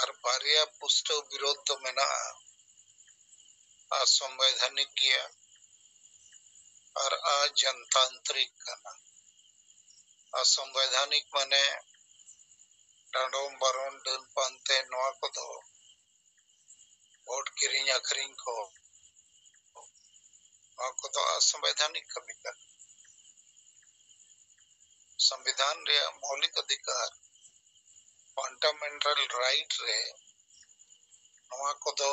ᱟᱨ ᱵᱟᱨᱭᱟ ᱯᱩᱥᱴᱟᱹᱣ ᱵᱤᱨᱳᱫᱷ ᱫᱚ ᱢᱮᱱᱟᱜᱼᱟ, ᱚᱥᱚᱝᱵᱤᱫᱷᱟᱱᱤᱠ ᱜᱮᱭᱟ ᱟᱨ ᱚᱡᱚᱱᱛᱟᱱᱛᱨᱤᱠ ᱠᱟᱱᱟ᱾ ᱚᱥᱚᱝᱵᱤᱫᱷᱟᱱᱤᱠ ᱢᱟᱱᱮ ᱰᱟᱸᱰᱚᱢ, ᱵᱟᱨᱚᱱ, ᱰᱟᱹᱱ ᱯᱟᱱᱛᱮ, ᱱᱚᱣᱟ ᱠᱚᱫᱚ, ᱵᱷᱳᱴ ᱠᱤᱨᱤᱧ ᱟᱹᱠᱷᱨᱤᱧ ᱠᱚ, ᱱᱚᱣᱟ ᱠᱚᱫᱚ ᱚᱥᱚᱝᱵᱤᱫᱷᱟᱱᱤᱠ ᱠᱟᱹᱢᱤ ᱠᱟᱱᱟ᱾ ᱥᱚᱝᱵᱤᱫᱷᱟᱱ ᱨᱮᱭᱟᱜ ᱢᱳᱣᱞᱤᱠ ᱚᱫᱷᱤᱠᱟᱨ, ᱯᱷᱟᱱᱰᱟᱢᱮᱱᱴᱟᱞ ᱨᱟᱭᱤᱴ ᱨᱮ ᱱᱚᱣᱟ ᱠᱚᱫᱚ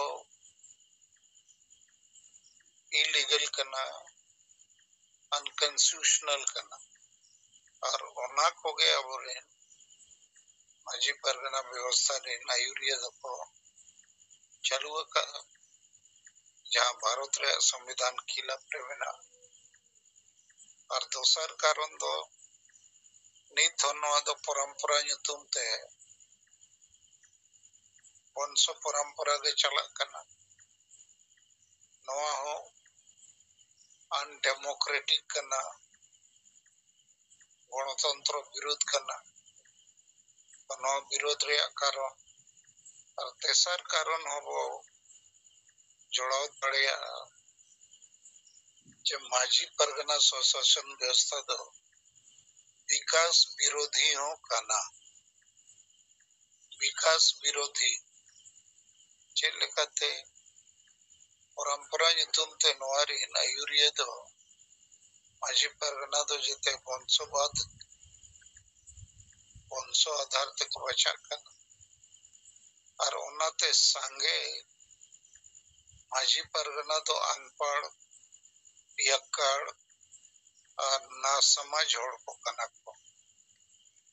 ᱤᱞᱤᱜᱟᱞ ᱠᱟᱱᱟ, ᱟᱱᱠᱚᱱᱥᱴᱤᱴᱩᱥᱚᱱᱟᱞ ᱠᱟᱱᱟ᱾ ᱟᱨ ᱚᱱᱟ ᱠᱚᱜᱮ ᱟᱵᱚᱨᱮᱱ ᱢᱟᱹᱡᱷᱤ ᱯᱟᱨᱜᱟᱱᱟ ᱵᱮᱵᱚᱥᱛᱷᱟ ᱨᱮᱱ ᱟᱹᱭᱩᱨᱤᱭᱟᱹ ᱫᱚᱠᱚ ᱪᱟᱹᱞᱩ ᱟᱠᱟᱫᱼᱟ, ᱡᱟᱦᱟᱸ ᱵᱷᱟᱨᱚᱛ ᱨᱮᱭᱟᱜ ᱥᱚᱝᱵᱤᱫᱷᱟᱱ ᱠᱷᱤᱞᱟᱯ ᱨᱮ ᱢᱮᱱᱟᱜᱼᱟ᱾ ᱟᱨ ᱫᱚᱥᱟᱨ ᱠᱟᱨᱚᱱ ᱫᱚ, ᱱᱤᱛ ᱦᱚᱸ ᱱᱚᱣᱟ ᱫᱚ ᱯᱚᱨᱚᱢᱯᱚᱨᱟ ᱧᱩᱛᱩᱢ ᱛᱮ ᱵᱚᱝᱥᱚ ᱯᱚᱨᱚᱢᱯᱚᱨᱟ ᱜᱮ ᱪᱟᱞᱟᱜ ᱠᱟᱱᱟ᱾ ᱱᱚᱣᱟ ᱦᱚᱸ ᱟᱱᱰᱮᱢᱳᱠᱨᱮᱴᱤᱠ ᱠᱟᱱᱟ, ᱜᱚᱱᱚᱛᱚᱱᱛᱨᱚ ᱵᱤᱨᱳᱫᱷ ᱠᱟᱱᱟ᱾ ᱱᱚᱣᱟ ᱵᱤᱨᱳᱫᱷ ᱨᱮᱭᱟᱜ ᱠᱟᱨᱚᱱ ᱟᱨ ᱛᱮᱥᱟᱨ ᱠᱟᱨᱚᱱ ᱦᱚᱸᱵᱚ ᱡᱚᱲᱟᱣ ᱫᱟᱲᱮᱭᱟᱜᱼᱟ ᱡᱮ ᱢᱟᱹᱡᱷᱤ ᱯᱟᱨᱜᱟᱱᱟ ᱥᱚᱥᱟᱥᱚᱱ ᱵᱮᱵᱚᱥᱛᱷᱟ ᱫᱚ ᱵᱤᱠᱟᱥ ᱵᱤᱨᱳᱫᱷᱤ ᱦᱚᱸ ᱠᱟᱱᱟ᱾ ᱵᱤᱠᱟᱥ ᱵᱤᱨᱳᱫᱷᱤ ᱪᱮᱫ ᱞᱮᱠᱟᱛᱮ? ᱯᱚᱨᱚᱢᱯᱚᱨᱟ ᱧᱩᱛᱩᱢ ᱛᱮ ᱱᱚᱣᱟ ᱨᱤᱱ ᱟᱹᱭᱩᱨᱤᱭᱟᱹ ᱫᱚ ᱢᱟᱹᱡᱷᱤ ᱯᱟᱨᱜᱟᱱᱟ ᱫᱚ ᱡᱮᱛᱮ ᱵᱚᱝᱥᱚᱵᱟᱫ, ᱵᱚᱝᱥᱚ ᱟᱫᱷᱟᱨ ᱛᱮᱠᱚ ᱵᱟᱪᱷᱟᱜ ᱠᱟᱱᱟ᱾ ᱟᱨ ᱚᱱᱟᱛᱮ ᱥᱟᱸᱜᱮ ᱢᱟᱹᱡᱷᱤ ᱯᱟᱨᱜᱟᱱᱟ ᱫᱚ ᱟᱱᱯᱟᱲ, ᱯᱤᱭᱟᱠᱠᱟᱲ ᱟᱨ ᱱᱟ ᱥᱚᱢᱟᱡᱽ ᱦᱚᱲ ᱠᱚ ᱠᱟᱱᱟ ᱠᱚ,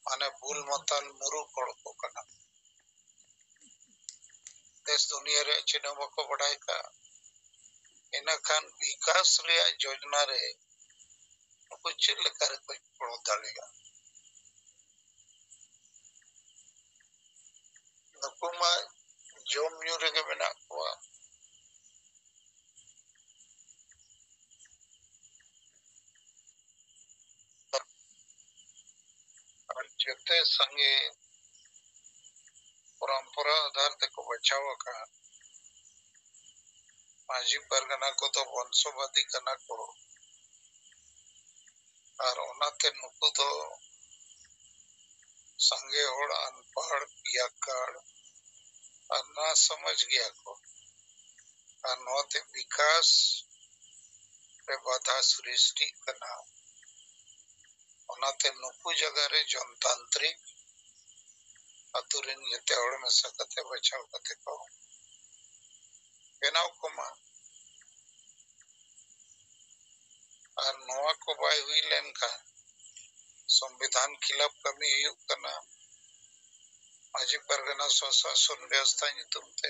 ᱢᱟᱱᱮ ᱵᱩᱞ ᱢᱟᱛᱟᱞ ᱢᱩᱨᱩᱠ ᱦᱚᱲ ᱠᱚ ᱠᱟᱱᱟ᱾ ᱫᱮᱥ ᱫᱩᱱᱤᱭᱟᱹ ᱨᱮᱭᱟᱜ ᱪᱮᱫ ᱦᱚᱸ ᱵᱟᱠᱚ ᱵᱟᱰᱟᱭ ᱠᱟᱜᱼᱟ᱾ ᱤᱱᱟᱹᱠᱷᱟᱱ ᱵᱤᱠᱟᱥ ᱨᱮᱭᱟᱜ ᱡᱳᱡᱽᱱᱟ ᱨᱮ ᱱᱩᱠᱩ ᱪᱮᱫ ᱞᱮᱠᱟ ᱨᱮᱠᱚ ᱜᱚᱲᱚ ᱫᱟᱲᱮᱭᱟᱜᱼᱟ? ᱱᱩᱠᱩ ᱢᱟ ᱡᱚᱢ ᱧᱩ ᱨᱮᱜᱮ ᱢᱮᱱᱟᱜ ᱠᱚᱣᱟ᱾ ᱟᱨ ᱡᱮᱛᱮ ᱥᱟᱸᱜᱮ ᱯᱚᱨᱚᱢᱯᱚᱨᱟ ᱟᱫᱷᱟᱨ ᱛᱮᱠᱚ ᱵᱟᱪᱷᱟᱣ ᱟᱠᱟᱫ ᱢᱟᱹᱡᱷᱤ ᱯᱟᱨᱜᱟᱱᱟ ᱠᱚᱫᱚ ᱵᱚᱝᱥᱚᱵᱟᱫᱤ ᱠᱟᱱᱟ ᱠᱚ᱾ ᱟᱨ ᱚᱱᱟᱛᱮ ᱱᱩᱠᱩ ᱫᱚ ᱥᱟᱸᱜᱮ ᱦᱚᱲ ᱟᱱᱯᱟᱲ, ᱯᱤᱭᱟᱠᱟᱲ ᱟᱨ ᱱᱟ ᱥᱚᱢᱟᱡᱽ ᱜᱮᱭᱟ ᱠᱚ᱾ ᱟᱨ ᱱᱚᱣᱟᱛᱮ ᱵᱤᱠᱟᱥ ᱨᱮ ᱵᱟᱫᱷᱟ ᱥᱨᱤᱥᱴᱤᱜ ᱠᱟᱱᱟ᱾ ᱚᱱᱟᱛᱮ ᱱᱩᱠᱩ ᱡᱟᱭᱜᱟ ᱨᱮ ᱡᱚᱱᱛᱟᱱᱛᱨᱤᱠ ᱟᱛᱳ ᱨᱮᱱ ᱡᱮᱛᱮ ᱦᱚᱲ ᱢᱮᱥᱟ ᱠᱟᱛᱮ ᱵᱟᱪᱷᱟᱣ ᱠᱟᱛᱮ ᱠᱚ ᱵᱮᱱᱟᱣ ᱠᱚᱢᱟ᱾ ᱟᱨ ᱱᱚᱣᱟ ᱠᱚ ᱵᱟᱭ ᱦᱩᱭ ᱞᱮᱱᱠᱷᱟᱱ ᱥᱚᱝᱵᱤᱫᱷᱟᱱ ᱠᱷᱤᱞᱟᱯ ᱠᱟᱹᱢᱤ ᱦᱩᱭᱩᱜ ᱠᱟᱱᱟ᱾ ᱢᱟᱹᱡᱷᱤ ᱯᱟᱨᱜᱟᱱᱟ ᱥᱚᱥᱟᱥᱚᱱ ᱵᱮᱵᱚᱥᱛᱷᱟ ᱧᱩᱛᱩᱢ ᱛᱮ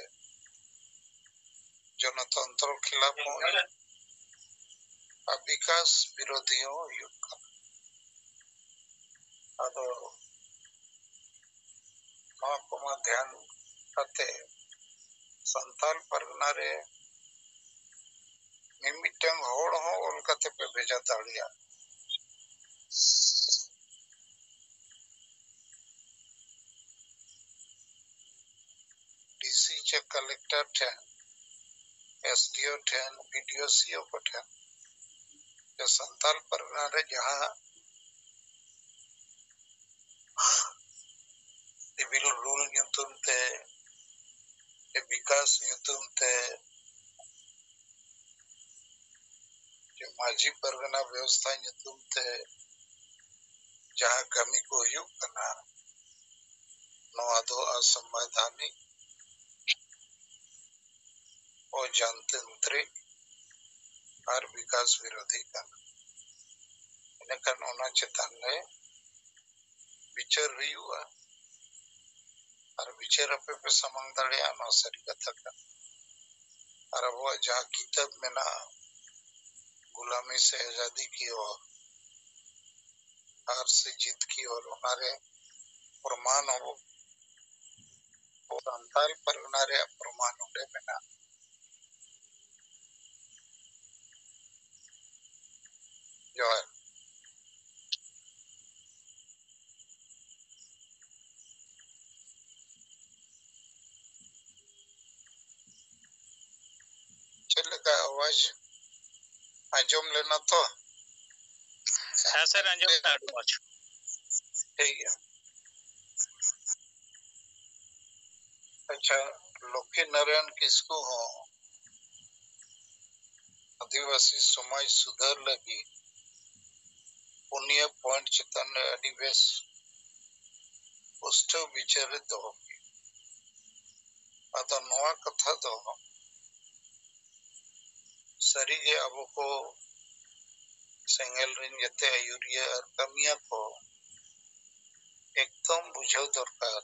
ᱡᱚᱱᱚᱛᱚᱱᱛᱨᱚ ᱠᱷᱤᱞᱟᱯ ᱦᱚᱸ ᱦᱩᱭᱩᱜ ᱠᱟᱱᱟ, ᱟᱨ ᱵᱤᱠᱟᱥ ᱵᱤᱨᱳᱫᱷᱤ ᱦᱚᱸ ᱦᱩᱭᱩᱜ ᱠᱟᱱᱟ᱾ ᱟᱫᱚ ᱱᱚᱣᱟ ᱠᱚᱢᱟ ᱫᱷᱮᱭᱟᱱ ᱠᱟᱛᱮ ᱥᱟᱱᱛᱟᱲ ᱯᱟᱨᱜᱟᱱᱟ ᱨᱮ ᱢᱤᱢᱤᱫᱴᱟᱝ ᱦᱚᱲ ᱦᱚᱸ ᱚᱞ ᱠᱟᱛᱮ ᱯᱮ ᱵᱷᱮᱡᱟ ᱫᱟᱲᱮᱭᱟᱜᱼᱟ᱾ ᱰᱤ ᱥᱤ ᱪᱮ ᱠᱟᱞᱮᱠᱴᱚᱨ ᱴᱷᱮᱱ, ᱮᱥ ᱰᱤ ᱳ ᱴᱷᱮᱱ, ᱵᱤ ᱰᱤ ᱳ, ᱥᱤ ᱳ ᱠᱚ ᱴᱷᱮᱱ, ᱡᱮ ᱥᱟᱱᱛᱟᱲ ᱯᱟᱨᱜᱟᱱᱟ ᱨᱮ ᱡᱟᱦᱟᱸ ᱥᱤᱵᱤᱞ ᱨᱩᱞ ᱧᱩᱛᱩᱢ ᱛᱮ, ᱥᱮ ᱵᱤᱠᱟᱥ ᱧᱩᱛᱩᱢ ᱛᱮ, ᱡᱮ ᱢᱟᱹᱡᱷᱤ ᱯᱟᱨᱜᱟᱱᱟ ᱵᱮᱵᱚᱥᱛᱷᱟ ᱧᱩᱛᱩᱢ ᱛᱮ ᱡᱟᱦᱟᱸ ᱠᱟᱹᱢᱤ ᱠᱚ ᱦᱩᱭᱩᱜ ᱠᱟᱱᱟ, ᱱᱚᱣᱟ ᱫᱚ ᱚᱥᱟᱝᱵᱤᱫᱷᱟᱱᱤᱠ, ᱚᱡᱟᱱᱛᱟᱱᱛᱨᱤᱠ ᱟᱨ ᱵᱤᱠᱟᱥ ᱵᱤᱨᱳᱫᱷᱤ ᱠᱟᱱᱟ᱾ ᱤᱱᱟᱹᱠᱷᱟᱱ ᱚᱱᱟ ᱪᱮᱛᱟᱱ ᱨᱮ ᱵᱤᱪᱟᱹᱨ ᱦᱩᱭᱩᱜᱼᱟ᱾ ᱟᱨ ᱵᱤᱪᱟᱹᱨ ᱟᱯᱮ ᱯᱮ ᱥᱟᱢᱟᱝ ᱫᱟᱲᱮᱭᱟᱜᱼᱟ, ᱱᱚᱣᱟ ᱥᱟᱹᱨᱤ ᱠᱟᱛᱷᱟ ᱠᱟᱱᱟ᱾ ᱟᱨ ᱟᱵᱚᱣᱟᱜ ᱡᱟᱦᱟᱸ ᱠᱤᱛᱟᱹᱵ ᱢᱮᱱᱟᱜᱼᱟ, ᱜᱩᱞᱟᱢᱤ ᱥᱮ ᱟᱡᱟᱫᱤ ᱠᱤ ᱚᱨ, ᱦᱟᱨ ᱥᱮ ᱡᱤᱛ ᱠᱤ ᱚᱨ, ᱚᱱᱟᱨᱮ ᱯᱨᱚᱢᱟᱱ ᱟᱵᱚ, ᱥᱟᱱᱛᱟᱲ ᱯᱟᱨᱜᱟᱱᱟ ᱨᱮᱭᱟᱜ ᱯᱨᱚᱢᱟᱱ ᱚᱸᱰᱮ ᱢᱮᱱᱟᱜᱼᱟ᱾ ᱡᱚᱦᱟᱨ᱾ ᱪᱮᱫ ᱞᱮᱠᱟ ᱟᱣᱟᱡ ᱟᱸᱡᱚᱢ ᱞᱮᱱᱟ ᱛᱚ? ᱦᱮᱸ ᱥᱟᱨ, ᱟᱸᱡᱚᱢ ᱮᱱᱟ, ᱟᱹᱰᱤ ᱢᱚᱡᱽ᱾ ᱴᱷᱤᱠ ᱜᱮᱭᱟ᱾ ᱟᱪᱪᱷᱟ, ᱞᱚᱠᱠᱷᱤ ᱱᱟᱨᱟᱭᱚᱱ ᱠᱤᱥᱠᱩ ᱦᱚᱸ ᱟᱹᱫᱤᱵᱟᱹᱥᱤ ᱥᱚᱢᱟᱡᱽ ᱥᱩᱫᱷᱟᱹᱨ ᱞᱟᱹᱜᱤᱫ ᱯᱩᱱᱭᱟᱹ ᱯᱚᱭᱮᱱᱴ ᱪᱮᱛᱟᱱ ᱨᱮ ᱟᱹᱰᱤ ᱵᱮᱥ ᱯᱩᱥᱴᱟᱹᱣ ᱵᱤᱪᱟᱹᱨ ᱮ ᱫᱚᱦᱚ ᱠᱮᱫᱟ᱾ ᱟᱫᱚ ᱱᱚᱣᱟ ᱠᱟᱛᱷᱟ ᱫᱚ ᱥᱟᱹᱨᱤᱜᱮ ᱟᱵᱚ ᱠᱚ ᱥᱮᱸᱜᱮᱞ ᱨᱮᱱ ᱡᱟᱛᱮ ᱟᱹᱭᱩᱨᱤᱭᱟᱹ ᱟᱨ ᱠᱟᱹᱢᱤᱭᱟᱹ ᱠᱚ ᱮᱠᱫᱚᱢ ᱵᱩᱡᱷᱟᱹᱣ ᱫᱚᱨᱠᱟᱨ᱾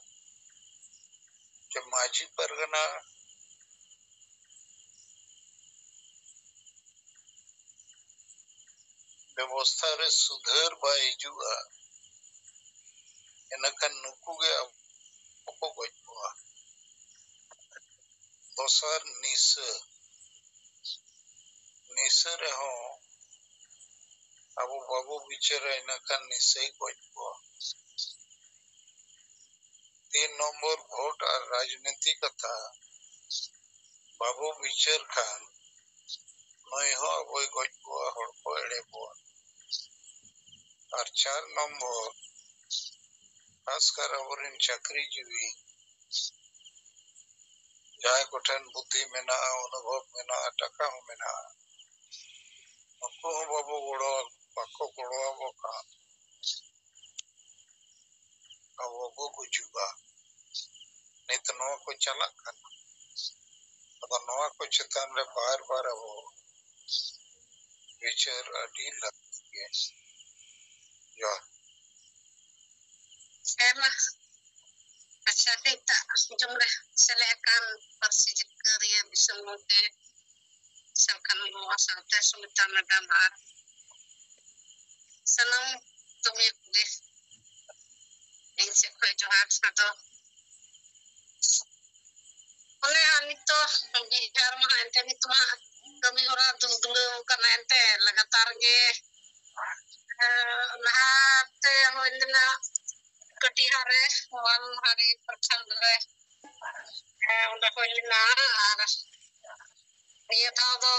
ᱡᱮ ᱢᱟᱹᱡᱷᱤ ᱯᱟᱨᱜᱟᱱᱟ ᱵᱮᱵᱚᱥᱛᱷᱟ ᱨᱮ ᱥᱩᱫᱷᱟᱹᱨ ᱵᱟᱭ ᱦᱤᱡᱩᱜᱼᱟ, ᱤᱱᱟᱹᱠᱷᱟᱱ ᱱᱩᱠᱩ ᱜᱮ ᱟᱵᱚ ᱠᱚ ᱜᱚᱡ ᱠᱚᱣᱟ᱾ ᱫᱚᱥᱟᱨ ᱱᱤᱥᱟᱹ, ᱱᱤᱥᱟᱹ ᱨᱮᱦᱚᱸ ᱟᱵᱚ ᱵᱟᱵᱚ ᱵᱤᱪᱟᱹᱨᱟ, ᱤᱱᱟᱹᱠᱷᱟᱱ ᱱᱤᱥᱟᱹᱭ ᱜᱚᱡ ᱠᱚᱣᱟ᱾ ᱛᱤᱱ ᱱᱚᱢᱵᱚᱨ ᱵᱷᱳᱴ ᱟᱨ ᱨᱟᱡᱽᱱᱤᱛᱤ ᱠᱟᱛᱷᱟ ᱵᱟᱵᱚ ᱵᱤᱪᱟᱹᱨ ᱠᱷᱟᱱ ᱱᱩᱭ ᱦᱚᱸ ᱟᱵᱚᱭ ᱜᱚᱡ ᱠᱚᱣᱟ, ᱦᱚᱲ ᱠᱚ ᱮᱲᱮ ᱵᱚᱱ᱾ ᱟᱨ ᱪᱟᱨ ᱱᱚᱢᱵᱚᱨ, ᱠᱷᱟᱥᱠᱟᱨ ᱟᱵᱚᱨᱮᱱ ᱪᱟᱹᱠᱨᱤ ᱡᱤᱵᱤ, ᱡᱟᱦᱟᱸᱭ ᱠᱚᱴᱷᱮᱱ ᱵᱩᱫᱽᱫᱷᱤ ᱢᱮᱱᱟᱜᱼᱟ, ᱚᱱᱩᱵᱷᱚᱵ ᱢᱮᱱᱟᱜᱼᱟ, ᱴᱟᱠᱟ ᱦᱚᱸ ᱢᱮᱱᱟᱜᱼᱟ, ᱩᱱᱠᱩ ᱦᱚᱸ ᱵᱟᱵᱚ ᱜᱚᱲᱚ, ᱵᱟᱠᱚ ᱜᱚᱲᱚ ᱟᱵᱚ ᱠᱷᱟᱱ ᱟᱵᱚ ᱵᱚ ᱜᱩᱡᱩᱜᱼᱟ᱾ ᱱᱤᱛ ᱱᱚᱣᱟ ᱠᱚ ᱪᱟᱞᱟᱜ ᱠᱟᱱᱟ, ᱟᱫᱚ ᱱᱚᱣᱟ ᱠᱚ ᱪᱮᱛᱟᱱ ᱨᱮ ᱵᱟᱨ ᱵᱟᱨ ᱟᱵᱚ ᱵᱤᱪᱟᱹᱨ ᱟᱹᱰᱤ ᱞᱟᱹᱠᱛᱤ ᱜᱮ᱾ ᱡᱚᱦᱟᱨ᱾ ᱦᱮᱸ ᱢᱟ, ᱟᱪᱪᱷᱟ, ᱱᱤᱛᱟᱜ ᱟᱸᱡᱚᱢ ᱨᱮ ᱥᱮᱞᱮᱫ ᱟᱠᱟᱱ ᱯᱟᱹᱨᱥᱤ ᱡᱤᱛᱠᱟᱹᱨᱤᱭᱟᱹ ᱫᱤᱥᱚᱢ ᱜᱚᱢᱠᱮ ᱥᱟᱞᱠᱷᱟᱱ ᱢᱩᱨᱢᱩ ᱥᱟᱶᱛᱮ ᱥᱩᱢᱤᱛᱟ ᱢᱮᱰᱟᱢ ᱟᱨ ᱥᱟᱱᱟᱢ ᱠᱟᱹᱢᱤᱭᱟᱹ ᱠᱚᱜᱮ ᱤᱧ ᱥᱮᱫ ᱠᱷᱚᱱ ᱡᱚᱦᱟᱨ᱾ ᱟᱫᱚ ᱚᱱᱮ ᱱᱤᱛᱚᱜ ᱵᱤᱦᱟᱨ ᱢᱟ ᱮᱱᱛᱮ ᱱᱤᱛ ᱢᱟ ᱠᱟᱹᱢᱤ ᱦᱚᱨᱟ ᱫᱩᱞᱫᱩᱞᱟᱹᱣ ᱠᱟᱱᱟ ᱮᱱᱛᱮ ᱞᱟᱜᱟᱛᱟᱨ ᱜᱮ᱾ ᱮᱸ, ᱞᱟᱦᱟᱛᱮ ᱦᱩᱭ ᱞᱮᱱᱟ ᱠᱟᱹᱴᱤᱡ ᱦᱟᱨᱮ ᱢᱟᱱᱦᱟᱨᱤ ᱯᱨᱚᱠᱷᱚᱸᱰ ᱨᱮ, ᱮᱸ, ᱚᱸᱰᱮ ᱦᱩᱭ ᱞᱮᱱᱟ᱾ ᱟᱨ ᱱᱤᱭᱟᱹ ᱫᱷᱟᱣ ᱫᱚ